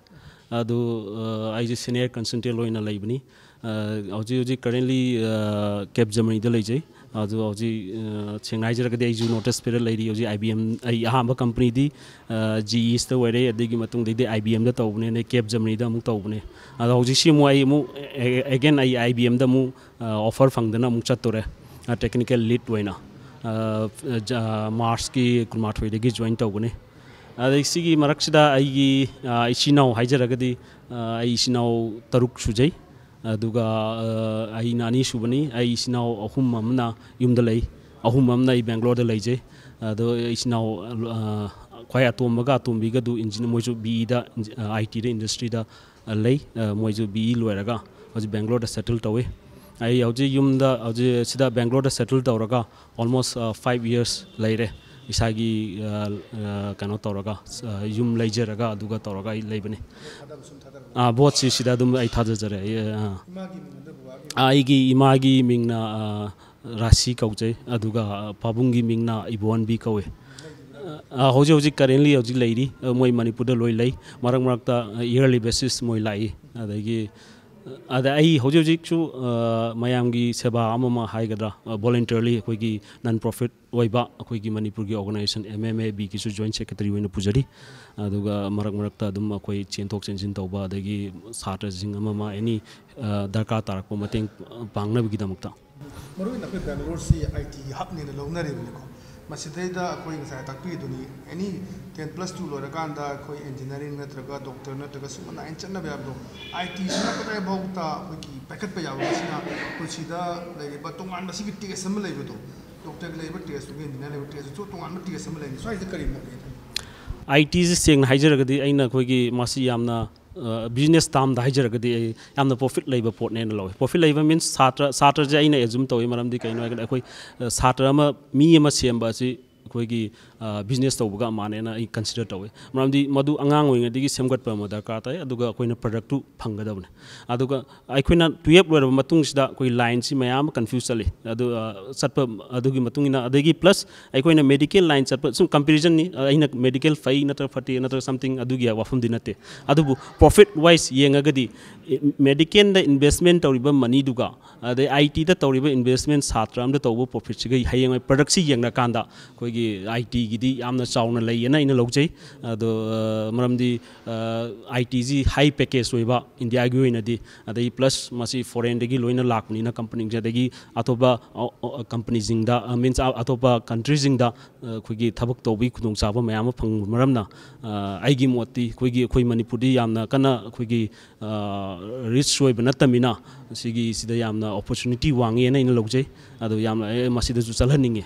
ꯑꯗꯨ, ꯑ, ꯑꯩꯁꯦ ꯁꯦꯅꯤꯌꯔ ꯀꯟꯁꯜꯇꯦꯟ ꯑꯣꯏꯅ ꯂꯩꯕꯅꯤ꯫ ꯑ, ꯍꯧꯖꯤꯛ, ꯍꯧꯖꯤꯛ currently, ꯑ, ꯀꯦꯞ ꯖꯃꯅꯤꯗ ꯂꯩꯖꯩ꯫ ꯑꯗꯨ ꯍꯧꯖꯤꯛ, ꯑ, ꯁꯦꯡꯅ ꯍꯥꯏꯖꯔꯒꯗꯤ ꯑꯩꯁꯨ ꯅꯣꯇꯤꯁ ꯄꯤꯔꯤꯌꯗ ꯂꯩꯔꯤ꯫ ꯍꯧꯖꯤꯛ ꯑꯥꯏ ꯕꯤ ꯑꯦꯝ, ꯑꯩ ꯑꯍꯥꯟꯕ ꯀꯝꯄꯅꯤꯗꯤ, ꯑ, ꯖꯤ ꯏꯁꯇ ꯑꯣꯏꯔꯦ, ꯑꯗꯨꯒꯤ ꯃꯇꯨꯡꯗꯩꯗꯤ ꯑꯥꯏ ꯕꯤ ꯑꯦꯝꯗ ꯇꯧꯕꯅꯦ, ꯑꯗꯩ ꯀꯦꯞ ꯖꯃꯅꯤꯗ ꯑꯃꯨꯛ ꯇꯧꯕꯅꯦ꯫ ꯑꯗꯣ ꯍꯧꯖꯤꯛꯁꯤ ꯑꯃꯨꯛ ꯑꯩ ꯑꯃꯨꯛ, ꯑꯦ-, ꯑꯦ-, again ꯑꯩ ꯑꯥꯏ ꯕꯤ ꯑꯦꯝꯗ ꯑꯃꯨꯛ ꯑ, ꯑꯣꯐꯔ ꯐꯪꯗꯅ ꯑꯃꯨꯛ ꯆꯠꯇꯣꯔꯦ, ꯑ, ꯇꯦꯛꯅꯤꯀꯦꯜ ꯂꯤꯗ ꯑꯣꯏꯅ꯫ ꯑ, ꯖ-, ꯃꯥꯔꯁꯀꯤ ꯀꯨꯟꯃꯥꯊꯣꯏꯗꯒꯤ ꯖꯣꯏꯟ ꯇꯧꯒꯅꯤ꯫ ꯑꯗꯩ ꯁꯤꯒꯤ ꯃꯔꯛꯁꯤꯗ ꯑꯩꯒꯤ, ꯑ, ꯏꯆꯤꯟ ꯏꯅꯥꯎ ꯍꯥꯏꯖꯔꯒꯗꯤ, ꯑ, ꯑꯩ ꯏꯆꯤꯟ ꯏꯅꯥꯎ ꯇꯔꯨꯛ ꯁꯨꯖꯩ꯫ ꯑꯗꯨꯒ, ꯑ, ꯑꯩꯅ ꯑꯅꯤꯁꯨꯕꯅꯤ꯫ ꯑꯩ ꯏꯆꯤꯟ ꯏꯅꯥꯎ ꯑꯍꯨꯝ ꯑꯃꯅ ꯌꯨꯝꯗ ꯂꯩ, ꯑꯍꯨꯝ ꯑꯃꯅ ꯑꯩ ꯕꯦꯡꯒ꯭ꯂꯣꯔꯗ ꯂꯩꯖꯩ꯫ ꯑꯗꯣ ꯏꯆꯤꯟ ꯏꯅꯥꯎ, ꯑ, ꯈ꯭ꯋꯥꯏ ꯑꯇꯣꯝꯕꯒ ꯑꯇꯣꯝꯕꯤꯒꯗꯨ ꯏꯟꯖꯤꯅꯤ-, ꯃꯣꯏꯁꯨ ꯕꯤ ꯏꯗ, ꯑ, ꯑꯥꯏ ꯇꯤꯗ ꯏꯟꯗꯁꯇ꯭ꯔꯤꯗ ꯂꯩ꯫ ꯑ, ꯃꯣꯏꯁꯨ ꯕꯤ ꯏ ꯂꯣꯏꯔꯒ ꯍꯧꯖꯤꯛ ꯕꯦꯡꯒ꯭ꯂꯣꯔꯗ ꯁꯦꯇꯜ ꯇꯧꯏ꯫ ꯑꯩ ꯍꯧꯖꯤꯛ ꯌꯨꯝꯗ, ꯍꯧꯖꯤꯛ ꯁꯤꯗ ꯕꯦꯡꯒ꯭ꯂꯣꯔꯗ ꯁꯦꯇꯜ ꯇꯧꯔꯒ almost, ꯑ, five years ꯂꯩꯔꯦ꯫ ꯏꯁꯥꯒꯤ ꯑ, ꯑ, ꯀꯩꯅꯣ ꯇꯧꯔꯒ, ꯑ, ꯌꯨꯝ ꯂꯩꯖꯔꯒ ꯑꯗꯨꯒ ꯇꯧꯔꯒ ꯑꯩ ꯂꯩꯕꯅꯤ꯫ ꯑꯥ, ꯚꯣꯠꯁꯤ ꯁꯤꯗ ꯑꯗꯨꯝ ꯑꯩ ꯊꯥꯗꯖꯔꯦ꯫ ꯑꯩ, ꯑ, ꯑꯥ, ꯑꯩꯒꯤ ꯏꯃꯥꯒꯤ ꯃꯤꯡꯅ, ꯑ, ꯔꯥꯁꯤ ꯀꯧꯖꯩ, ꯑꯗꯨꯒ, ꯑ, ꯄꯥꯕꯨꯡꯒꯤ ꯃꯤꯡꯅ ꯏꯕꯣꯍꯟꯕꯤ ꯀꯧꯏ꯫ ꯑ, ꯍꯧꯖꯤꯛ ꯍꯧꯖꯤꯛ currently ꯍꯧꯖꯤꯛ ꯂꯩꯔꯤ꯫ ꯑ, ꯃꯣꯏ ꯃꯅꯤꯄꯨꯔꯗ ꯂꯣꯏ ꯂꯩ꯫ ꯃꯔꯛ ꯃꯔꯛꯇ, ꯑ, yearly basis ꯃꯣꯏ ꯂꯥꯛꯏ꯫ ꯑꯗꯒꯤ, ꯑ, ꯑꯗ ꯑꯩ ꯍꯧꯖꯤꯛ ꯍꯧꯖꯤꯛꯁꯨ, ꯑ, ꯃꯌꯥꯝꯒꯤ ꯁꯦꯕꯥ ꯑꯃ ꯑꯃ ꯍꯥꯏꯒꯗ꯭ꯔꯥ, ꯑ, voluntarily ꯑꯩꯈꯣꯏꯒꯤ non profit ꯑꯣꯏꯕ ꯑꯩꯈꯣꯏꯒꯤ ꯃꯅꯤꯄꯨꯔꯒꯤ organization M M A Bꯒꯤꯁꯨ joint secretary ꯑꯣꯏꯅ ꯄꯨꯖꯔꯤ꯫ ꯑꯗꯨꯒ ꯃꯔꯛ ꯃꯔꯛꯇ ꯑꯗꯨꯝ ꯑꯩꯈꯣꯏ ꯆꯦꯟꯊꯣꯛ ꯆꯦꯟꯁꯤꯟ ꯇꯧꯕ, ꯑꯗꯒꯤ ꯁꯥꯇ꯭ꯔꯁꯤꯡ ꯑꯃ ꯑꯃ any, ꯑ, ꯗꯔꯀꯥꯔ ꯇꯥꯔꯛꯄ ꯃꯇꯦꯡ ꯄꯥꯡꯅꯕꯒꯤꯗꯃꯛꯇ꯫ ꯃꯔꯨꯑꯣꯏꯅ ꯑꯩꯈꯣꯏ ꯕꯦꯡꯒꯂꯣꯔꯁꯤ I T ꯒꯤ hubꯅꯦꯅ ꯂꯧꯅꯔꯤꯕꯅꯤꯀꯣ꯫ ꯃꯁꯤꯗꯩꯗ ꯑꯩꯈꯣꯏ ꯉꯁꯥꯏ ꯇꯥꯛꯄꯤꯗꯨꯅꯤ, any ten plus two ꯂꯣꯏꯔꯀꯥꯟꯗ ꯑꯩꯈꯣꯏ engineering ꯅꯠꯇ꯭ꯔꯒ doctor ꯅꯠꯇ꯭ꯔꯒ ꯁꯨꯝ ꯑꯅꯥ ꯑꯌꯦꯛ ꯆꯠꯅꯕ ꯌꯥꯕꯗꯣ, I T ꯁꯤꯅ ꯀꯗꯥꯏꯐꯥꯎꯇ ꯑꯩꯈꯣꯏꯒꯤ ꯄꯥꯏꯈꯠꯄ ꯌꯥꯕ? ꯃꯁꯤꯅ ꯑꯩꯈꯣꯏ ꯁꯤꯗ ꯂꯩꯔꯤꯕ ꯇꯣꯉꯥꯟꯕ ꯁꯤꯒꯤ taste ꯑꯃ ꯂꯩꯕꯗꯣ, doctorꯒꯤ ꯂꯩꯕ tasteꯇꯨꯒ engineer ꯂꯩꯕ tasteꯇꯨ ꯇꯣꯉꯥꯟꯕ taste ꯑꯃ ꯂꯩꯅꯤ꯫ ꯁ꯭ꯋꯥꯏꯁꯤꯗ ꯀꯔꯤ ꯃꯣꯠ ꯂꯩ? I Tꯁꯤ ꯁꯦꯡꯅ ꯍꯥꯏꯖꯔꯒꯗꯤ ꯑꯩꯅ ꯑꯩꯈꯣꯏꯒꯤ ꯃꯁꯤ ꯌꯥꯝꯅ, ꯑ, business termꯗ ꯍꯥꯏꯖꯔꯒꯗꯤ ꯑꯩ ꯌꯥꯝꯅ profit ꯂꯩꯕ ꯄꯣꯠꯅꯦꯅ ꯂꯧꯋꯤ꯫ Profit ꯂꯩꯕ means ꯁꯥꯇ꯭ꯔ, ꯁꯥꯇ꯭ꯔꯁꯦ ꯑꯩꯅ assume ꯇꯧꯋꯤ꯫ ꯃꯔꯝꯗꯤ ꯀꯩꯅꯣ ꯍꯥꯏꯔꯒꯗꯤ ꯑꯩꯈꯣꯏ, ꯑ, ꯁꯥꯇ꯭ꯔ ꯑꯃ, ꯃꯤ ꯑꯃ ꯁꯦꯝꯕ ꯑꯁꯤ ꯑꯩꯈꯣꯏꯒꯤ, ꯑ, business ꯇꯧꯕꯒ ꯃꯥꯟꯅꯩꯅ ꯑꯩ consider ꯇꯧꯋꯤ꯫ ꯃꯔꯝꯗꯤ ꯃꯗꯨ ꯑꯉꯥꯡ ꯑꯣꯏꯔꯤꯉꯩꯗꯒꯤ ꯁꯦꯝꯒꯠꯄ ꯑꯃ ꯗꯔꯀꯥꯔ ꯇꯥꯏ, ꯑꯗꯨꯒ ꯑꯩꯈꯣꯏꯅ productꯇꯨ ꯐꯪꯒꯗꯕꯅꯤ꯫ ꯑꯗꯨꯒ ꯑꯩꯈꯣꯏꯅ twelve ꯂꯣꯏꯔꯕ ꯃꯇꯨꯡꯁꯤꯗ ꯑꯩꯈꯣꯏ lineꯁꯤ ꯃꯌꯥꯝ ꯑꯃ confuse ꯆꯠꯂꯤ꯫ ꯑꯗꯨ, ꯑ, ꯆꯠꯄ ꯑꯗꯨꯒꯤ ꯃꯇꯨꯡ ꯏꯟꯅ, ꯑꯗꯒꯤ plus ꯑꯩꯈꯣꯏꯅ medical line ꯆꯠꯄ ꯁꯨꯝ comparisonꯅꯤ꯫ ꯑꯩꯅ medical ꯐꯩ ꯅꯠꯇ꯭ꯔꯒ ꯐꯠꯇꯦ ꯅꯠꯇ꯭ꯔꯒ something ꯑꯗꯨꯒꯤ ꯋꯥꯐꯝꯗꯤ ꯅꯠꯇꯦ꯫ ꯑꯗꯨꯕꯨ profit wise ꯌꯦꯡꯉꯒꯗꯤ, ꯃꯦ-, medicalꯗ investment ꯇꯧꯔꯤꯕ moneyꯗꯨꯒ ꯑꯗꯩ I Tꯗ ꯇꯧꯔꯤꯕ investment, ꯁꯥꯇ꯭ꯔ ꯑꯃꯗ ꯇꯧꯕ profitꯁꯤꯒ ꯍꯌꯦꯡꯋꯥꯏ productꯁꯤ ꯌꯦꯡꯅꯔꯀꯥꯟꯗ ꯑꯩꯈꯣꯏꯒꯤ I Tꯒꯤꯗꯤ ꯌꯥꯝꯅ ꯆꯥꯎꯅ ꯂꯩꯌꯦꯅ ꯑꯩꯅ ꯂꯧꯖꯩ꯫ ꯑꯗꯣ, ꯑ, ꯃꯔꯝꯗꯤ, ꯑ, I Tꯁꯤ high package ꯑꯣꯏꯕ Indiaꯒꯤ ꯑꯣꯏꯅꯗꯤ, ꯑꯗꯒꯤ plus ꯃꯁꯤ foreignꯗꯒꯤ ꯂꯣꯏꯅ ꯂꯥꯛꯄꯅꯤꯅ companyꯁꯦ, ꯑꯗꯒꯤ ꯑꯇꯣꯞꯄ, ꯑ, ꯑ, companyꯁꯤꯡꯗ, ꯑ, means ꯑ-, ꯑꯇꯣꯞꯄ countryꯁꯤꯡꯗ, ꯑ, ꯑꯩꯈꯣꯏꯒꯤ ꯊꯕꯛ ꯇꯧꯕꯒꯤ ꯈꯨꯗꯣꯡꯆꯥꯕ ꯃꯌꯥꯝ ꯑꯃ ꯐꯪꯕ ꯃꯔꯝꯅ, ꯑ, ꯑꯩꯒꯤ ꯃꯣꯠꯇꯤ ꯑꯩꯈꯣꯏꯒꯤ, ꯑꯩꯈꯣꯏ ꯃꯅꯤꯄꯨꯔꯗꯤ ꯌꯥꯝꯅ ꯀꯟꯅ ꯑꯩꯈꯣꯏꯒꯤ, ꯑ, rich ꯑꯣꯏꯕ ꯅꯠꯇꯕꯅꯤꯅ ꯁꯤꯒꯤꯁꯤꯗ ꯌꯥꯝꯅ opportunity ꯋꯥꯡꯉꯦꯅ ꯑꯩꯅ ꯂꯧꯖꯩ꯫ ꯑꯗꯣ ꯌꯥꯝꯅ, ꯑꯦ, ꯃꯁꯤꯗꯁꯨ ꯆꯠꯍꯟꯅꯤꯡꯉꯤ꯫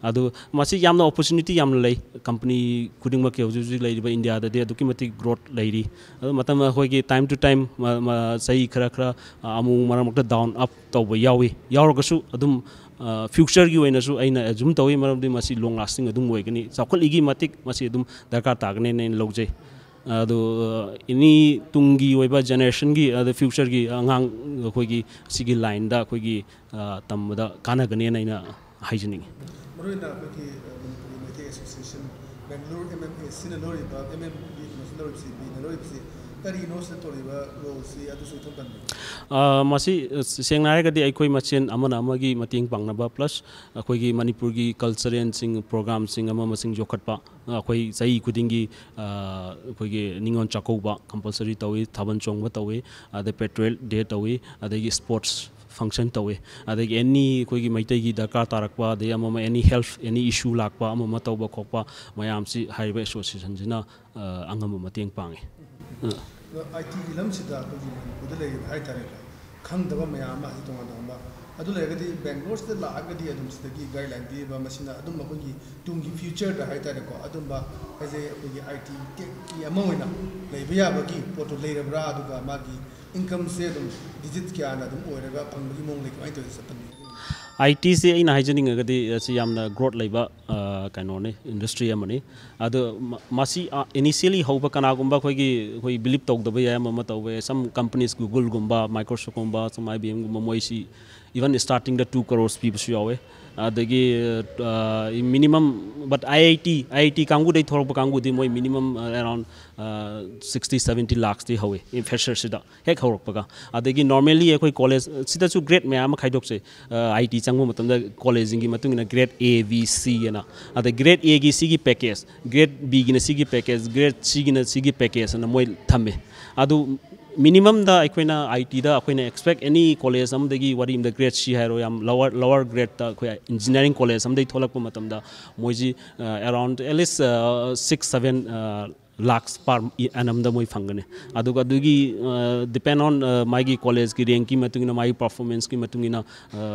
ꯑꯗꯣ ꯃꯁꯤ ꯌꯥꯝꯅ opportunity ꯌꯥꯝꯅ ꯂꯩ꯫ Company ꯈꯨꯗꯤꯡꯃꯛꯀꯤ ꯍꯧꯖꯤꯛ ꯍꯧꯖꯤꯛ ꯂꯩꯔꯤꯕ Indiaꯗꯗꯤ ꯑꯗꯨꯛꯀꯤ ꯃꯇꯤꯛ growth ꯂꯩꯔꯤ꯫ ꯑꯗꯣ ꯃꯇꯝ ꯑꯩꯈꯣꯏꯒꯤ time to time, ꯃ-, ꯃ-, ꯆꯍꯤ ꯈꯔ ꯈꯔ, ꯑ, ꯑꯃꯨꯛ ꯃꯔꯛ ꯃꯔꯛꯇ down up ꯇꯧꯕ ꯌꯥꯎꯏ꯫ ꯌꯥꯎꯔꯒꯁꯨ ꯑꯗꯨꯝ ꯐ꯭ꯌꯨꯆꯔꯒꯤ ꯑꯣꯏꯅꯁꯨ ꯑꯩꯅ ꯑꯦꯖꯨꯝ ꯇꯧꯏ, ꯃꯔꯝꯗꯤ ꯃꯁꯤ ꯂꯣꯡ ꯂꯥꯁꯇꯤꯡ ꯑꯗꯨꯝ ꯑꯣꯏꯒꯅꯤ, ꯆꯥꯎꯈꯠꯂꯤꯒꯤ ꯃꯇꯤꯛ ꯃꯁꯤ ꯑꯗꯨꯝ ꯗꯔꯀꯥꯔ ꯇꯥꯒꯅꯦꯅ ꯑꯩꯅ ꯂꯧꯖꯩ꯫ ꯑꯗꯣ ꯑꯦꯅꯤ ꯇꯨꯡꯒꯤ ꯑꯣꯏꯕ ꯖꯦꯅꯦꯔꯦꯁꯟꯒꯤ, ꯑꯗ ꯐ꯭ꯌꯨꯆꯔꯒꯤ ꯑꯉꯥꯡ ꯑꯩꯈꯣꯏꯒꯤ ꯁꯤꯒꯤ ꯂꯥꯏꯟꯗ ꯑꯩꯈꯣꯏꯒꯤ ꯇꯝꯕꯗ ꯀꯥꯟꯅꯒꯅꯦꯅ ꯑꯩꯅ ꯍꯥꯏꯖꯅꯤꯡꯉꯤ꯫ ꯃꯔꯨꯑꯣꯏꯅ ꯑꯩꯈꯣꯏꯒꯤ Manipuri Meitei association Bangalore M M ꯑꯦꯁꯤꯅ ꯂꯧꯔꯤꯕ, ꯑꯦꯝ ꯑꯦꯝ ꯕꯤ ꯀꯩꯅꯣꯁꯤꯅ ꯂꯧꯔꯤꯕꯁꯤ, ꯕꯤꯅ ꯂꯧꯔꯤꯕꯁꯤ ꯀꯔꯤꯅꯣ ꯁꯤꯗ ꯇꯧꯔꯤꯕ ꯔꯣꯜꯁꯤ ꯑꯗꯨꯁꯨ ꯏꯊꯝ ꯇꯝꯕꯤꯌꯨ꯫ ꯃꯁꯤ ꯁꯦꯡꯅ ꯍꯥꯏꯔꯒꯗꯤ ꯑꯩꯈꯣꯏ ꯃꯁꯦꯟ ꯑꯃꯅ ꯑꯃꯒꯤ ꯃꯇꯦꯡ ꯄꯥꯡꯅꯕ, ꯄ꯭ꯂꯁ ꯑꯩꯈꯣꯏꯒꯤ ꯃꯅꯤꯄꯨꯔꯒꯤ ꯀꯜꯆꯔꯦꯜꯁꯤꯡ, ꯄ꯭ꯔꯣꯒ꯭ꯔꯥꯝꯁꯤꯡ ꯑꯃ ꯑꯃꯁꯤꯡ ꯌꯣꯛꯈꯠꯄ꯫ ꯑꯩꯈꯣꯏ ꯆꯍꯤ ꯈꯨꯗꯤꯡꯒꯤ ꯑꯩꯈꯣꯏꯒꯤ ꯅꯤꯉꯣꯜ ꯆꯥꯛꯀꯧꯕ ꯀꯝꯄꯜꯁꯔꯤ ꯇꯧꯏ, ꯊꯥꯕꯜ ꯆꯣꯡꯕ ꯇꯧꯏ, ꯑꯗꯩ ꯄꯦꯇ꯭ꯔꯤꯌꯣꯠ ꯗꯦ ꯇꯧꯏ, ꯑꯗꯒꯤ ꯁ꯭ꯄꯣꯔꯠꯁ ꯐꯪꯁꯟ ꯇꯧꯏ꯫ ꯑꯗꯒꯤ ꯑꯦꯅꯤ ꯑꯩꯈꯣꯏꯒꯤ ꯃꯩꯇꯩꯒꯤ ꯗꯔꯀꯥꯔ ꯇꯥꯔꯛꯄ, ꯑꯗꯩ ꯑꯃ ꯑꯃ ꯑꯦꯅꯤ ꯍꯦꯜꯊ ꯑꯦꯅꯤ ꯏꯁꯨ ꯂꯥꯛꯄ, ꯑꯃ ꯑꯃ ꯇꯧꯕ ꯈꯣꯠꯄ ꯃꯌꯥꯝꯁꯤ ꯍꯥꯏꯔꯤꯕ ꯑꯦꯁꯣꯁꯤꯌꯦꯁꯟꯁꯤꯅ ꯑꯉꯝꯕ ꯃꯇꯦꯡ ꯄꯥꯡꯉꯤ꯫ ꯑꯥꯏ ꯇꯤꯒꯤ ꯂꯝꯁꯤꯗ ꯑꯩꯈꯣꯏꯒꯤ ꯃꯅꯤꯄꯨꯔꯗ ꯂꯩꯔꯤꯕ ꯍꯥꯏꯇꯥꯔꯦꯀꯣ, ꯈꯪꯗꯕ ꯃꯌꯥꯝ ꯑꯃ ꯍꯥꯏꯗꯤ ꯇꯣꯉꯥꯟ ꯇꯣꯉꯥꯟꯕ, ꯑꯗꯨ ꯂꯩꯔꯒꯗꯤ ꯕꯦꯡꯒ꯭ꯂꯣꯔꯁꯤꯗ ꯂꯥꯛꯑꯒꯗꯤ ꯑꯗꯨꯝ ꯁꯤꯗꯒꯤ ꯒꯥꯏꯗꯂꯥꯏꯟ ꯄꯤꯔꯤꯕ, ꯃꯁꯤꯅ ꯑꯗꯨꯝ ꯑꯩꯈꯣꯏꯒꯤ ꯇꯨꯡꯒꯤ ꯐ꯭ꯌꯨꯆꯔꯗ ꯍꯥꯏꯇꯥꯔꯦꯀꯣ, ꯑꯗꯨꯝꯕ ꯍꯥꯏꯁꯦ ꯑꯩꯈꯣꯏꯒꯤ ꯑꯥꯏ ꯇꯤ ꯇꯦꯛꯀꯤ ꯑꯃ ꯑꯣꯏꯅ ꯂꯩꯕ ꯌꯥꯕꯒꯤ ꯄꯣꯠꯇꯨ ꯂꯩꯔꯕ꯭ꯔꯥ, ꯑꯗꯨꯒ ꯃꯥꯒꯤ ꯏꯟꯀꯝꯁꯦ ꯑꯗꯨꯝ ꯗꯤꯖꯤꯠ ꯀꯌꯥꯅ ꯑꯗꯨꯝ ꯑꯣꯏꯔꯒ ꯐꯪꯕꯒꯤ ꯃꯑꯣꯡ ꯂꯩ, ꯀꯃꯥꯏꯅ ꯇꯧꯋꯤ ꯆꯠꯄꯅꯤ? ꯑꯥꯏ ꯇꯤꯁꯦ ꯑꯩꯅ ꯍꯥꯏꯖꯅꯤꯡꯉꯒꯗꯤ ꯑꯁꯤ ꯌꯥꯝꯅ ꯒ꯭ꯔꯣꯠ ꯂꯩꯕ ꯀꯩꯅꯣꯅꯤ, ꯏꯟꯗꯁꯇ꯭ꯔꯤ ꯑꯃꯅꯤ꯫ ꯑꯗꯣ ꯃꯁꯤ ꯏꯅꯤꯁꯤꯌꯦꯂꯤ ꯍꯧꯕ ꯀꯅꯥꯒꯨꯝꯕ ꯑꯩꯈꯣꯏꯒꯤ, ꯑꯩꯈꯣꯏ ꯕꯤꯂꯤꯞ ꯇꯧꯗꯕ ꯌꯥꯏ, ꯑꯃ ꯑꯃ ꯇꯧꯕ ꯌꯥꯏ꯫ ꯁꯝ ꯀꯝꯄꯅꯤꯁ, ꯒꯨꯒꯜꯒꯨꯝꯕ, ꯃꯥꯏꯀ꯭ꯔꯣꯁꯣꯞꯀꯨꯝꯕ, ꯁꯝ ꯑꯥꯏ ꯕꯤ ꯑꯦꯝꯒꯨꯝꯕ, ꯃꯣꯏꯁꯤ ꯏꯚꯟ ꯁ꯭ꯇꯥꯔꯇꯤꯡꯗ ꯇꯨ ꯀꯔꯣꯔꯁ ꯄꯤꯕꯁꯨ ꯌꯥꯎꯋꯦ꯫ ꯑꯗꯒꯤ minimum, but I I T, I I T ꯀꯥꯡꯕꯨꯗꯩ ꯊꯣꯛꯂꯛꯄ ꯀꯥꯡꯕꯨꯗꯤ ꯃꯣꯏ ꯃꯤꯅꯤꯃꯝ ꯑꯦꯔꯥꯎꯟ ꯁꯤꯛꯁꯇꯤ ꯁꯕꯦꯟꯇꯤ ꯂꯥꯛꯁꯇꯤ ꯍꯧꯋꯤ ꯐ꯭ꯔꯦꯁꯔꯁꯤꯗ ꯍꯦꯛ ꯍꯧꯔꯛꯄꯒ꯫ ꯑꯗꯒꯤ ꯅꯣꯔꯃꯦꯜꯂꯤ ꯑꯩꯈꯣꯏ ꯀꯣꯂꯦꯖ ꯁꯤꯗꯁꯨ ꯒ꯭ꯔꯦꯗ ꯃꯌꯥꯝ ꯑꯃ ꯈꯥꯏꯗꯣꯛꯆꯩ꯫ ꯑꯥꯏ ꯇꯤ ꯆꯪꯕ ꯃꯇꯝꯗ ꯀꯣꯂꯦꯖꯁꯤꯡꯒꯤ ꯃꯇꯨꯡ ꯏꯟꯅ ꯒ꯭ꯔꯦꯗ ꯑꯦ, ꯕꯤ, ꯁꯤ ꯑꯅ, ꯑꯗ ꯒ꯭ꯔꯦꯗ ꯑꯦꯒꯤ ꯁꯤꯒꯤ ꯄꯦꯀꯦꯖ, ꯒ꯭ꯔꯦꯗ ꯕꯤꯒꯤꯅ ꯁꯤꯒꯤ ꯄꯦꯀꯦꯖ, ꯒ꯭ꯔꯦꯗ ꯁꯤꯒꯤꯅ ꯁꯤꯒꯤ ꯄꯦꯀꯦꯖ ꯑꯅ ꯃꯣꯏ ꯊꯝꯃꯦ꯫ ꯑꯗꯨ ꯃꯤꯅꯤꯃꯝꯗ ꯑꯩꯈꯣꯏꯅ ꯑꯥꯏ ꯇꯤꯗ ꯑꯩꯈꯣꯏꯅ ꯑꯦꯛꯁꯄꯦꯛ ꯑꯦꯅꯤ ꯀꯣꯂꯦꯖ ꯑꯃꯗꯒꯤ ꯋꯥꯔꯤ ꯑꯃꯗ ꯒ꯭ꯔꯦꯗ ꯁꯤ ꯍꯥꯏꯔꯣ, ꯌꯥꯝ ꯂꯋꯔ, ꯂꯋꯔ ꯒ꯭ꯔꯦꯗꯇ ꯑꯩꯈꯣꯏ ꯏꯟꯖꯤꯅꯤꯌꯥꯔꯤꯡ ꯀꯣꯂꯦꯖ ꯑꯃꯗꯒꯤ ꯊꯣꯛꯂꯛꯄ ꯃꯇꯝꯗ ꯃꯣꯏꯁꯤ around at least six seven lakhs ꯄꯥꯔ ꯑꯦꯅꯝꯗ ꯃꯣꯏ ꯐꯪꯒꯅꯤ꯫ ꯑꯗꯨꯒ ꯑꯗꯨꯒꯤ ꯗꯤꯄꯦꯟ ꯑꯣꯟ ꯃꯥꯒꯤ ꯀꯣꯂꯦꯖꯀꯤ ꯔꯦꯡꯀꯤ ꯃꯇꯨꯡ ꯏꯟꯅ, ꯃꯥꯒꯤ ꯄꯔꯐꯣꯔꯃꯦꯟꯁꯀꯤ ꯃꯇꯨꯡ ꯏꯟꯅ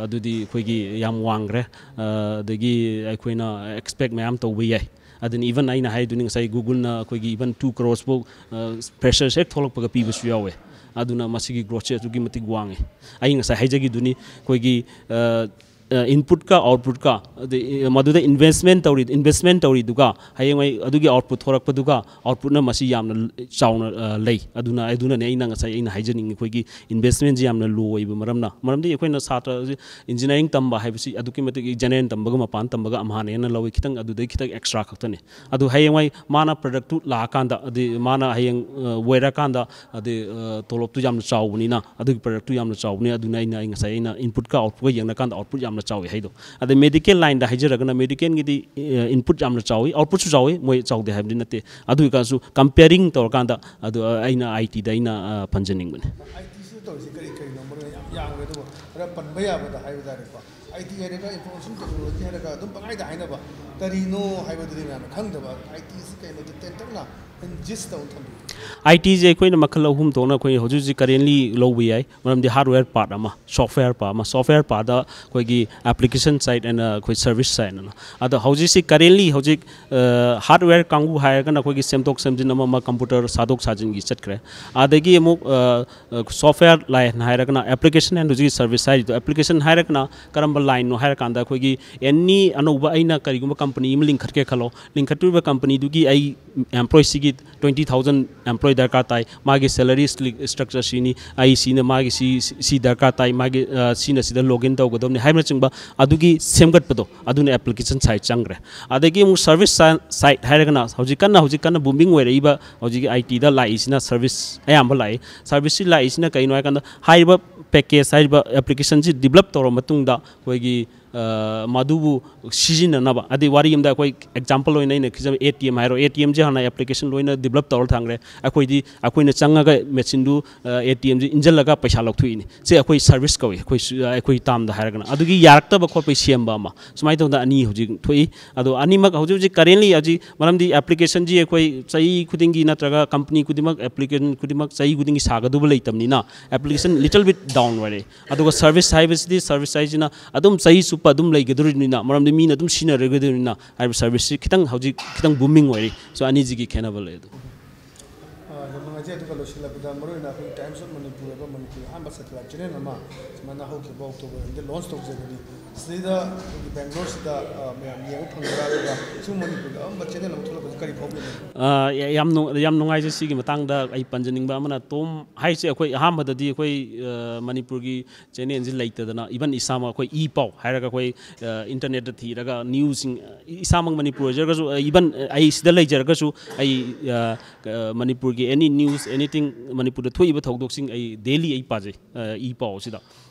ꯑꯗꯨꯗꯤ ꯑꯩꯈꯣꯏꯒꯤ ꯌꯥꯝ ꯋꯥꯡꯈ꯭ꯔꯦ꯫ ꯑꯗꯒꯤ ꯑꯩꯈꯣꯏꯅ ꯑꯦꯛꯁꯄꯦꯛ ꯃꯌꯥꯝ ꯇꯧꯕ ꯌꯥꯏ꯫ ꯑꯗꯨꯅ ꯏꯚꯟ ꯑꯩꯅ ꯍꯥꯏꯗꯨꯅꯤ ꯉꯁꯥꯏ ꯒꯨꯒꯜꯅ ꯑꯩꯈꯣꯏꯒꯤ ꯏꯚꯟ ꯇꯨ ꯀꯔꯣꯔꯁꯐꯧ ꯐ꯭ꯔꯦꯁꯔꯁ ꯍꯦꯛ ꯊꯣꯛꯂꯛꯄꯒ ꯄꯤꯕꯁꯨ ꯌꯥꯎꯋꯦ꯫ ꯑꯗꯨꯅ ꯃꯁꯤꯒꯤ ꯒ꯭ꯔꯣꯠꯁꯦ ꯑꯗꯨꯛꯀꯤ ꯃꯇꯤꯛ ꯋꯥꯡꯉꯦ꯫ ꯑꯩ ꯉꯁꯥꯏ ꯍꯥꯏꯖꯈꯤꯗꯨꯅꯤ ꯑꯩꯈꯣꯏꯒꯤ ꯏꯟꯄꯨꯠꯀ ꯑꯥꯎꯠꯄꯨꯠꯀ, ꯑꯗꯩ ꯃꯗꯨꯗ ꯏꯟꯚꯦꯁꯃꯦꯟ ꯇꯧꯔꯤ, ꯏꯟꯚꯦꯁꯃꯦꯟ ꯇꯧꯔꯤꯗꯨꯒ ꯍꯌꯦꯡꯋꯥꯏ ꯑꯗꯨꯒꯤ ꯑꯥꯎꯠꯄꯨꯠ ꯊꯣꯔꯛꯄꯗꯨꯒ ꯑꯥꯎꯠꯄꯨꯠꯅ ꯃꯁꯤ ꯌꯥꯝꯅ ꯆꯥꯎꯅ ꯂꯩ꯫ ꯑꯗꯨꯅ, ꯑꯗꯨꯅꯅꯦ ꯑꯩꯅ ꯉꯁꯥꯏ ꯑꯩꯅ ꯍꯥꯏꯖꯅꯤꯡꯉꯤ, ꯑꯩꯈꯣꯏꯒꯤ ꯏꯟꯚꯦꯁꯃꯦꯟꯁꯤ ꯌꯥꯝꯅ ꯂꯣ ꯑꯣꯏꯕ ꯃꯔꯝꯅ꯫ ꯃꯔꯝꯗꯤ ꯑꯩꯈꯣꯏꯅ ꯁꯥꯇ꯭ꯔ ꯏꯟꯖꯤꯅꯤꯌꯥꯔꯤꯡ ꯇꯝꯕ ꯍꯥꯏꯕꯁꯤ ꯑꯗꯨꯛꯀꯤ ꯃꯇꯤꯛ ꯖꯦꯅꯦꯔꯦꯜ ꯇꯝꯕꯒ ꯃꯄꯥꯟ ꯇꯝꯕꯒ ꯑꯝꯍꯥꯅꯦꯅ ꯂꯧꯏ, ꯈꯤꯇꯪ ꯑꯗꯨꯗꯩ ꯈꯤꯇꯪ ꯑꯦꯛꯁꯇ꯭ꯔꯥ ꯈꯛꯇꯅꯤ꯫ ꯑꯗꯨ ꯍꯌꯦꯡꯋꯥꯏ ꯃꯥꯅ ꯄ꯭ꯔꯗꯛꯇꯨ ꯂꯥꯛꯑꯀꯥꯟꯗ, ꯑꯗꯩ ꯃꯥꯅ ꯍꯌꯦꯡ ꯑꯣꯏꯔꯀꯥꯟꯗ, ꯑꯗꯩ ꯇꯣꯂꯣꯞꯇꯨ ꯌꯥꯝꯅ ꯆꯥꯎꯕꯅꯤꯅ, ꯑꯗꯨꯒꯤ ꯄ꯭ꯔꯗꯛꯇꯨ ꯌꯥꯝꯅ ꯆꯥꯎꯕꯅꯤ꯫ ꯑꯗꯨꯅ ꯑꯩꯅ, ꯑꯩ ꯉꯁꯥꯏ ꯑꯩꯅ ꯏꯟꯄꯨꯠꯀ ꯑꯥꯎꯠꯄꯨꯠꯀ ꯌꯦꯡꯅꯀꯥꯟꯗ ꯑꯥꯎꯠꯄꯨꯠ ꯌꯥꯝꯅ ꯆꯥꯎꯋꯤ ꯍꯥꯏꯗꯣ꯫ ꯑꯗꯩ ꯃꯦꯗꯤꯀꯦꯜ ꯂꯥꯏꯟꯗ ꯍꯥꯏꯖꯔꯒꯅ, ꯃꯦꯗꯤꯀꯦꯜꯒꯤꯗꯤ ꯏꯟꯄꯨꯠ ꯌꯥꯝꯅ ꯆꯥꯎꯋꯤ, ꯑꯥꯎꯠꯄꯨꯠꯁꯨ ꯆꯥꯎꯋꯤ, ꯃꯣꯏ ꯆꯥꯎꯗꯦ ꯍꯥꯏꯕꯗꯤ ꯅꯠꯇꯦ꯫ ꯑꯗꯨ ꯑꯣꯏꯔꯒꯁꯨ ꯀꯝꯄꯤꯌꯔꯤꯡ ꯇꯧꯔꯀꯥꯟꯗ ꯑꯗꯨ ꯑꯩꯅ ꯑꯥꯏ ꯇꯤꯗ ꯑꯩꯅ ꯐꯟꯖꯅꯤꯡꯕꯅꯤ꯫ ꯑꯥꯏ ꯇꯤꯁꯤꯗ ꯇꯧꯔꯤꯁꯦ ꯀꯔꯤ ꯀꯔꯤꯅꯣ? ꯃꯔꯣꯏ ꯌꯥꯝ ꯌꯥꯝꯈ꯭ꯔꯦ, ꯑꯗꯨꯕꯨ ꯈꯔ ꯄꯟꯕ ꯌꯥꯕꯗ ꯍꯥꯏꯕ ꯇꯥꯔꯦꯀꯣ꯫ ꯑꯥꯏ ꯇꯤ ꯍꯥꯏꯔꯒ, ꯏꯟꯐꯣꯔꯃꯦꯁꯟ ꯇꯦꯛꯅꯣꯂꯣꯖꯤ ꯍꯥꯏꯔꯒ ꯑꯗꯨꯝ ꯄꯪꯍꯥꯏꯗ ꯍꯥꯏꯅꯕ, ꯀꯔꯤꯅꯣ ꯍꯥꯏꯕꯗꯨꯗꯤ ꯃꯌꯥꯝꯅ ꯈꯪꯗꯕ꯫ ꯑꯥꯏ ꯇꯤꯁꯤ ꯀꯩꯅꯣꯗꯨ ꯇꯦꯟꯇꯛꯅ ꯖꯤꯁ ꯇꯧꯅ ꯊꯝꯕꯤꯌꯨ꯫ ꯑꯥꯏ ꯇꯤꯁꯦ ꯑꯩꯈꯣꯏꯅ ꯃꯈꯜ ꯑꯍꯨꯝ ꯊꯣꯛꯅ ꯑꯩꯈꯣꯏ ꯍꯧꯖꯤꯛ ꯍꯧꯖꯤꯛ ꯀꯔꯦꯟꯂꯤ ꯂꯧꯕ ꯌꯥꯏ꯫ ꯃꯔꯝꯗꯤ ꯍꯥꯔꯗꯋꯦꯌꯔ ꯄꯥꯔꯠ ꯑꯃ, ꯁꯣꯐꯋꯦꯌꯔ ꯄꯥꯔꯠ ꯑꯃ, ꯁꯣꯐꯋꯦꯌꯔ ꯄꯥꯔꯠꯇ ꯑꯩꯈꯣꯏꯒꯤ ꯑꯦꯄ꯭ꯂꯤꯀꯦꯁꯟ ꯁꯥꯏꯠ ꯑꯦꯟ ꯑꯩꯈꯣꯏ ꯁꯔꯚꯤꯁ ꯁꯥꯏꯠ ꯑꯅ꯫ ꯑꯗꯣ ꯍꯧꯖꯤꯛꯁꯤ ꯀꯔꯦꯟꯂꯤ ꯍꯧꯖꯤꯛ ꯍꯥꯔꯗꯋꯦꯌꯔ ꯀꯥꯡꯕꯨ ꯍꯥꯏꯔꯒꯅ ꯑꯩꯈꯣꯏꯒꯤ ꯁꯦꯝꯗꯣꯛ ꯁꯦꯝꯖꯤꯟ ꯑꯃ ꯑꯃ ꯀꯝꯄ꯭ꯌꯨꯇꯔ ꯁꯥꯗꯣꯛ ꯁꯥꯖꯤꯟꯒꯤ ꯆꯠꯈ꯭ꯔꯦ꯫ ꯑꯗꯒꯤ ꯑꯃꯨꯛ ꯁꯣꯐꯋꯦꯌꯔ ꯂꯥꯏꯟ ꯍꯥꯏꯔꯒꯅ, ꯑꯦꯄ꯭ꯂꯤꯀꯦꯁꯟ ꯑꯦꯟ ꯍꯧꯖꯤꯛꯀꯤ ꯁꯔꯚꯤꯁ ꯍꯥꯏꯔꯤꯗꯣ꯫ ꯑꯦꯄ꯭ꯂꯤꯀꯦꯁꯟ ꯍꯥꯏꯔꯒꯅ ꯀꯔꯝꯕ ꯂꯥꯏꯟꯅꯣ ꯍꯥꯏꯔꯀꯥꯟꯗ, ꯑꯩꯈꯣꯏꯒꯤ ꯑꯦꯅꯤ ꯑꯅꯧꯕ ꯑꯩꯅ ꯀꯔꯤꯒꯨꯝꯕ ꯀꯝꯄꯅꯤ ꯑꯃ ꯂꯤꯡꯈꯠꯀꯦ ꯈꯜꯂꯣ, ꯂꯤꯡꯈꯠꯇꯣꯔꯤꯕ ꯀꯝꯄꯅꯤꯗꯨꯒꯤ ꯑꯩ ꯑꯦꯝꯄ꯭ꯂꯣꯏꯁꯤꯒꯤ ꯇ꯭ꯋꯦꯟꯇꯤ ꯊꯥꯎꯖꯟ ꯑꯦꯝꯄ꯭ꯂꯣꯏ ꯗꯔꯀꯥꯔ ꯇꯥꯏ, ꯃꯥꯒꯤ ꯁꯦꯂꯔꯤ ꯁ꯭ꯇ꯭ꯔꯛꯆꯔ ꯁꯤꯅꯤ, ꯑꯩ ꯁꯤꯅ, ꯃꯥꯒꯤ ꯁꯤ, ꯁꯤ ꯗꯔꯀꯥꯔ ꯇꯥꯏ, ꯃꯥꯒꯤ ꯁꯤꯅ ꯁꯤꯗ ꯂꯣꯒ ꯏꯟ ꯇꯧꯒꯗꯕꯅꯤ ꯍꯥꯏꯕꯅꯆꯤꯡꯕ ꯑꯗꯨꯒꯤ ꯁꯦꯝꯒꯠꯄꯗꯣ, ꯑꯗꯨꯅ ꯑꯦꯄ꯭ꯂꯤꯀꯦꯁꯟ ꯁꯥꯏꯠ ꯆꯪꯈ꯭ꯔꯦ꯫ ꯑꯗꯒꯤ ꯑꯃꯨꯛ ꯁꯔꯚꯤꯁ ꯁꯥꯏꯠ ꯍꯥꯏꯔꯒꯅ ꯍꯧꯖꯤꯛ ꯀꯟꯅ, ꯍꯧꯖꯤꯛ ꯀꯟꯅ ꯕꯨꯃꯤꯡ ꯑꯣꯏꯔꯛꯏꯕ ꯍꯧꯖꯤꯛꯀꯤ ꯑꯥꯏ ꯇꯤꯗ ꯂꯥꯛꯏꯁꯤꯅ ꯁꯔꯚꯤꯁ ꯑꯌꯥꯝꯕ ꯂꯥꯛꯏ꯫ ꯁꯔꯚꯤꯁꯁꯤ ꯂꯥꯛꯏꯁꯤꯅ ꯀꯩꯅꯣ ꯍꯥꯏꯀꯥꯟꯗ, ꯍꯥꯏꯔꯤꯕ ꯄꯦꯀꯦꯖ, ꯍꯥꯏꯔꯤꯕ ꯑꯦꯄ꯭ꯂꯤꯀꯦꯁꯟꯁꯤ ꯗꯤꯕꯂꯞ ꯇꯧꯔ ꯃꯇꯨꯡꯗ ꯑꯩꯈꯣꯏꯒꯤ ꯃꯗꯨꯕꯨ ꯁꯤꯖꯤꯟꯅꯅꯕ, ꯑꯗꯩ ꯋꯥꯔꯤ ꯑꯃꯗ ꯑꯩꯈꯣꯏ ꯑꯦꯛꯖꯥꯝꯄꯜ ꯑꯣꯏꯅ ꯑꯩꯅ ꯈꯤꯖꯕ, ꯑꯦ ꯇꯤ ꯑꯦꯝ ꯍꯥꯏꯔꯣ, ꯑꯦ ꯇꯤ ꯑꯦꯝꯁꯦ ꯍꯥꯟꯅ ꯑꯦꯄ꯭ꯂꯤꯀꯦꯁꯟ ꯂꯣꯏꯅ ꯗꯤꯕꯂꯞ ꯇꯧꯔ ꯊꯝꯈ꯭ꯔꯦ꯫ ꯑꯩꯈꯣꯏꯗꯤ, ꯑꯩꯈꯣꯏꯅ ꯆꯪꯉꯒ ꯃꯦꯆꯤꯟꯗꯨ, ꯑꯦ ꯇꯤ ꯑꯦꯝꯁꯦ ꯏꯟꯁꯤꯜꯂꯒ ꯄꯩꯁꯥ ꯂꯧꯊꯣꯛꯏꯅꯤ꯫ ꯁꯤ ꯑꯩꯈꯣꯏ ꯁꯔꯚꯤꯁ ꯀꯧꯏ, ꯑꯩꯈꯣꯏ, ꯑꯩꯈꯣꯏ ꯇꯥꯝꯗ ꯍꯥꯏꯔꯒꯅ꯫ ꯑꯗꯨꯒꯤ ꯌꯥꯔꯛꯇꯕ ꯈꯣꯠꯄꯒꯤ ꯁꯦꯝꯕ ꯑꯃ, ꯁꯨꯃꯥꯏꯅ ꯇꯧꯗꯅ ꯑꯅꯤ ꯍꯧꯖꯤꯛ ꯊꯣꯛꯏ꯫ ꯑꯗꯣ ꯑꯅꯤꯃꯛ ꯍꯧꯖꯤꯛ ꯍꯧꯖꯤꯛ ꯀꯔꯦꯟꯂꯤ ꯍꯧꯖꯤꯛ, ꯃꯔꯝꯗꯤ ꯑꯦꯄ꯭ꯂꯤꯀꯦꯁꯟꯁꯤ ꯑꯩꯈꯣꯏ ꯆꯍꯤ ꯈꯨꯗꯤꯡꯒꯤ ꯅꯠꯇ꯭ꯔꯒ ꯀꯝꯄꯅꯤ ꯈꯨꯗꯤꯡꯃꯛ, ꯑꯦꯄ꯭ꯂꯤꯀꯦꯁꯟ ꯈꯨꯗꯤꯡꯃꯛ ꯆꯍꯤ ꯈꯨꯗꯤꯡꯒꯤ ꯁꯥꯒꯗꯧꯕ ꯂꯩꯇꯕꯅꯤꯅ, ꯑꯦꯄ꯭ꯂꯤꯀꯦꯁꯟ ꯂꯤꯇꯜ ꯕꯤꯠ ꯗꯥꯎꯟ ꯑꯣꯏꯔꯦ꯫ ꯑꯗꯨꯒ ꯁꯔꯚꯤꯁ ꯍꯥꯏꯕꯁꯤꯗꯤ, ꯁꯔꯚꯤꯁ ꯍꯥꯏꯁꯤꯅ ꯑꯗꯨꯝ ꯆꯍꯤ ꯆꯨꯞꯄ ꯑꯗꯨꯝ ꯂꯩꯒꯗꯣꯔꯤꯕꯅꯤꯅ, ꯃꯔꯝꯗꯤ ꯃꯤꯅ ꯑꯗꯨꯝ ꯁꯤꯖꯤꯟꯅꯔꯒꯗꯣꯔꯤꯕꯅꯤꯅ, ꯍꯥꯏꯔꯤꯕ ꯁꯔꯚꯤꯁꯁꯤ ꯈꯤꯇꯪ ꯍꯧꯖꯤꯛ ꯈꯤꯇꯪ ꯕꯨꯃꯤꯡ ꯑꯣꯏꯔꯤ꯫ ꯁꯣ ꯑꯅꯤꯁꯤꯒꯤ ꯈꯦꯠꯅꯕ ꯂꯩ ꯑꯗꯨ꯫ ꯑ, ꯌꯥꯝ ꯅꯨꯡꯉꯥꯏꯖꯔꯦ꯫ ꯑꯗꯨꯒ ꯂꯣꯏꯁꯤꯜꯂꯛꯄꯗ, ꯃꯔꯨꯑꯣꯏꯅ ꯑꯩꯈꯣꯏꯒꯤ Times of Manipur ꯑꯣꯏꯕ ꯃꯅꯤꯄꯨꯔꯒꯤ ꯑꯍꯥꯟꯕ satellite channel ꯑꯃ ꯁꯨꯃꯥꯏꯅ ꯍꯧꯈꯤꯕ October ꯗ launch ꯇꯧꯖꯕꯅꯤ꯫ ꯁꯤꯗ ꯑꯩꯈꯣꯏꯒꯤ ꯕꯦꯡꯒ꯭ꯂꯣꯔꯁꯤꯗ, ꯑ, ꯃꯌꯥꯝ ꯌꯦꯡꯕ ꯐꯪꯒꯗ꯭ꯔꯥ? ꯑꯗꯨꯒ ꯁꯤꯒꯨꯝꯕ ꯃꯅꯤꯄꯨꯔꯒꯤ ꯑꯉꯝꯕ channel ꯑꯃ ꯊꯣꯛꯂꯛꯄꯁꯤ ꯀꯔꯤ ꯐꯥꯎꯕꯤꯕꯅꯣ? ꯑ, ꯌꯥ-, ꯌꯥꯝ ꯅꯨꯡ-, ꯌꯥꯝ ꯅꯨꯡꯉꯥꯏꯖꯩ꯫ ꯁꯤꯒꯤ ꯃꯇꯥꯡꯗ ꯑꯩ ꯄꯟꯖꯅꯤꯡꯕ ꯑꯃꯅ, ꯇꯣꯝ ꯍꯥꯏꯁꯦ ꯑꯩꯈꯣꯏ ꯑꯍꯥꯟꯕꯗꯗꯤ ꯑꯩꯈꯣꯏ, ꯑ, ꯃꯅꯤꯄꯨꯔꯒꯤ channel ꯁꯤ ꯂꯩꯇꯗꯅ, even ꯏꯁꯥꯃꯛ ꯑꯩꯈꯣꯏ ꯏ ꯄꯥꯎ ꯍꯥꯏꯔꯒ ꯑꯩꯈꯣꯏ, ꯑ, internet ꯇ ꯊꯤꯔꯒ news ꯁꯤꯡ, ꯑ, ꯏꯁꯥꯃꯛ ꯃꯅꯤꯄꯨꯔ ꯑꯣꯏꯖꯔꯒꯁꯨ, ꯑ, even, ꯑ, ꯑꯩ ꯁꯤꯗ ꯂꯩꯖꯔꯒꯁꯨ ꯑꯩ, ꯑ, ꯑ, ꯃꯅꯤꯄꯨꯔꯒꯤ any news, anything, ꯃꯅꯤꯄꯨꯔꯗ ꯊꯣꯛꯏꯕ ꯊꯧꯗꯣꯛꯁꯤꯡ ꯑꯩ daily ꯑꯩ ꯄꯥꯖꯩ, ꯑ, ꯏ ꯄꯥꯎ ꯑꯁꯤꯗ꯫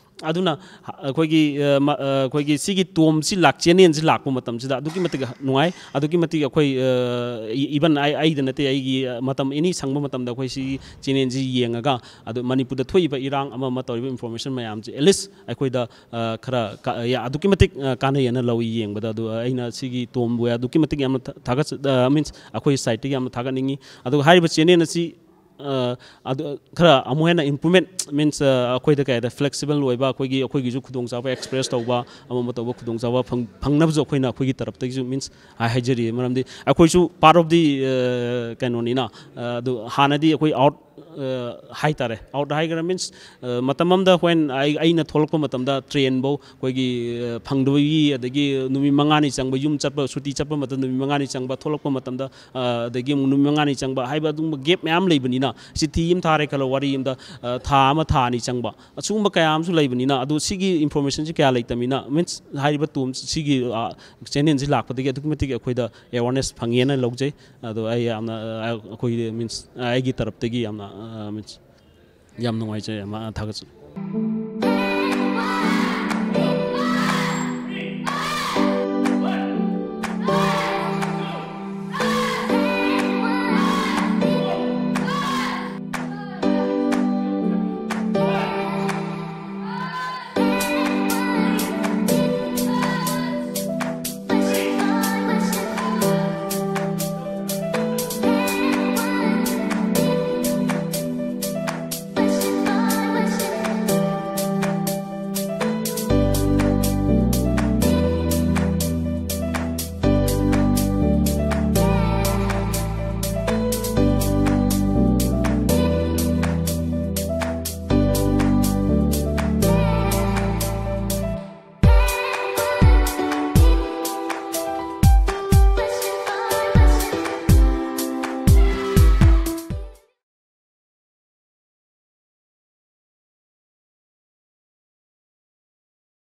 ꯑꯗꯨꯅ ꯑꯩꯈꯣꯏꯒꯤ, ꯑ, ꯃ-, ꯑ, ꯑꯩꯈꯣꯏꯒꯤ ꯁꯤꯒꯤ ꯇꯣꯝꯁꯤ ꯂꯥꯛ-, channel ꯁꯤ ꯂꯥꯛꯄ ꯃꯇꯝꯁꯤꯗ ꯑꯗꯨꯛꯀꯤ ꯃꯇꯤꯛ ꯅꯨꯡꯉꯥꯏ, ꯑꯗꯨꯛꯀꯤ ꯃꯇꯤꯛ ꯑꯩꯈꯣꯏ, ꯑ, ꯏ-, even ꯑꯩ, ꯑꯩꯗ ꯅꯠꯇꯦ, ꯑꯩꯒꯤ, ꯑ, ꯃꯇꯝ any ꯁꯪꯕ ꯃꯇꯝꯗ ꯑꯩꯈꯣꯏ ꯁꯤꯒꯤ channel ꯁꯤ ꯌꯦꯡꯉꯒ, ꯑꯗꯨ ꯃꯅꯤꯄꯨꯔꯗ ꯊꯣꯛꯏꯕ ꯏꯔꯥꯡ ꯑꯃ ꯑꯃ ꯇꯧꯔꯤꯕ information ꯃꯌꯥꯝꯁꯦ at least ꯑꯩꯈꯣꯏꯗ, ꯑ, ꯈꯔ ꯀ-, ꯌꯥ-, ꯑꯗꯨꯛꯀꯤ ꯃꯇꯤꯛ, ꯑ, ꯀꯥꯟꯅꯩ ꯍꯥꯏꯅ ꯂꯧꯏ ꯌꯦꯡꯕꯗ꯫ ꯑꯗꯨ ꯑꯩꯅ ꯁꯤꯒꯤ ꯇꯣꯝꯕꯨ ꯑꯗꯨꯛꯀꯤ ꯃꯇꯤꯛ ꯌꯥꯝꯅ ꯊ-, ꯊꯥꯒꯠꯆ-, ꯑ, means ꯑꯩꯈꯣꯏ side ꯇꯒꯤ ꯌꯥꯝꯅ ꯊꯥꯒꯠꯅꯤꯡꯉꯤ꯫ ꯑꯗꯨꯒ ꯍꯥꯏꯔꯤꯕ channel ꯑꯁꯤ ꯑ, ꯑꯗꯨ ꯈꯔ ꯑꯃꯨꯛ ꯍꯦꯟꯅ improvement, means, ꯑ, ꯑꯩꯈꯣꯏꯗ ꯀꯩ ꯍꯥꯏꯇꯥꯔꯦ, flexible ꯑꯣꯏꯕ, ꯑꯩꯈꯣꯏꯒꯤ, ꯑꯩꯈꯣꯏꯒꯤꯁꯨ ꯈꯨꯗꯣꯡꯆꯥꯕ express ꯇꯧꯕ, ꯑꯃ ꯑꯃ ꯇꯧꯕ ꯈꯨꯗꯣꯡꯆꯥꯕ ꯐꯪ-, ꯐꯪꯅꯕꯁꯨ ꯑꯩꯈꯣꯏꯅ ꯑꯩꯈꯣꯏꯒꯤ ꯇꯔꯞꯇꯒꯤꯁꯨ, means, ꯍꯥꯏ-, ꯍꯥꯏꯖꯔꯤ꯫ ꯃꯔꯝꯗꯤ ꯑꯩꯈꯣꯏꯁꯨ part of the, ꯑ, ꯀꯩꯅꯣꯅꯤꯅ, ꯑ, ꯑꯗꯨ ꯍꯥꯟꯅꯗꯤ ꯑꯩꯈꯣꯏ out, ꯑ, ꯍꯥꯏꯇꯥꯔꯦ, out ꯍꯥꯏꯒꯦꯔꯥ, means, ꯑ, ꯃꯇꯝ ꯑꯃꯗ when ꯑꯩ, ꯑꯩꯅ ꯊꯣꯛꯂꯛꯄ ꯃꯇꯝꯗ train ꯐꯧ ꯑꯩꯈꯣꯏꯒꯤ, ꯑ, ꯐꯪꯗꯕꯒꯤ, ꯑꯗꯒꯤ ꯅꯨꯃꯤꯠ ꯃꯉꯥꯅꯤ ꯆꯪꯕ, ꯌꯨꯝ ꯆꯠꯄ, ꯁꯨꯇꯤ ꯆꯠꯄ ꯃꯇꯝꯗ ꯅꯨꯃꯤꯠ ꯃꯉꯥꯅꯤ ꯆꯪꯕ, ꯊꯣꯛꯂꯛꯄ ꯃꯇꯝꯗ ꯑ, ꯑꯗꯒꯤ ꯑꯃꯨꯛ ꯅꯨꯃꯤꯠ ꯃꯉꯥꯅꯤ ꯆꯪꯕ ꯍꯥꯏꯕ ꯑꯗꯨꯒꯨꯝꯕ gap ꯃꯌꯥꯝ ꯂꯩꯕꯅꯤꯅ, ꯆꯤꯊꯤ ꯑꯃ ꯊꯥꯔꯦ ꯈꯜꯂꯣ, ꯋꯥꯔꯤ ꯑꯃꯗ, ꯑ, ꯊꯥ ꯑꯃ, ꯊꯥ ꯑꯅꯤ ꯆꯪꯕ, ꯑꯁꯤꯒꯨꯝꯕ ꯀꯌꯥ ꯑꯃꯁꯨ ꯂꯩꯕꯅꯤꯅ, ꯑꯗꯨ ꯁꯤꯒꯤ information ꯁꯤ ꯀꯌꯥ ꯂꯩꯇꯕꯅꯤꯅ, means, ꯍꯥꯏꯔꯤꯕ ꯇꯣꯝ ꯁꯤꯒꯤ, ꯑ, channel ꯁꯤ ꯂꯥꯛꯄꯗꯒꯤ ꯑꯗꯨꯛꯀꯤ ꯃꯇꯤꯛ ꯑꯩꯈꯣꯏꯗ awareness ꯐꯪꯉꯦꯅ ꯂꯧꯖꯩ꯫ ꯑꯗꯣ ꯑꯩ ꯌꯥꯝꯅ, ꯑ, ꯑꯩꯈꯣꯏꯒꯤ, means, ꯑꯩꯒꯤ ꯇꯔꯞꯇꯒꯤ ꯌꯥꯝꯅ, ꯑ, means, ꯌꯥꯝ ꯅꯨꯡꯉꯥꯏꯖꯩ, ꯌꯥꯝ, ꯑ, ꯊꯥꯒꯠꯆꯔꯤ꯫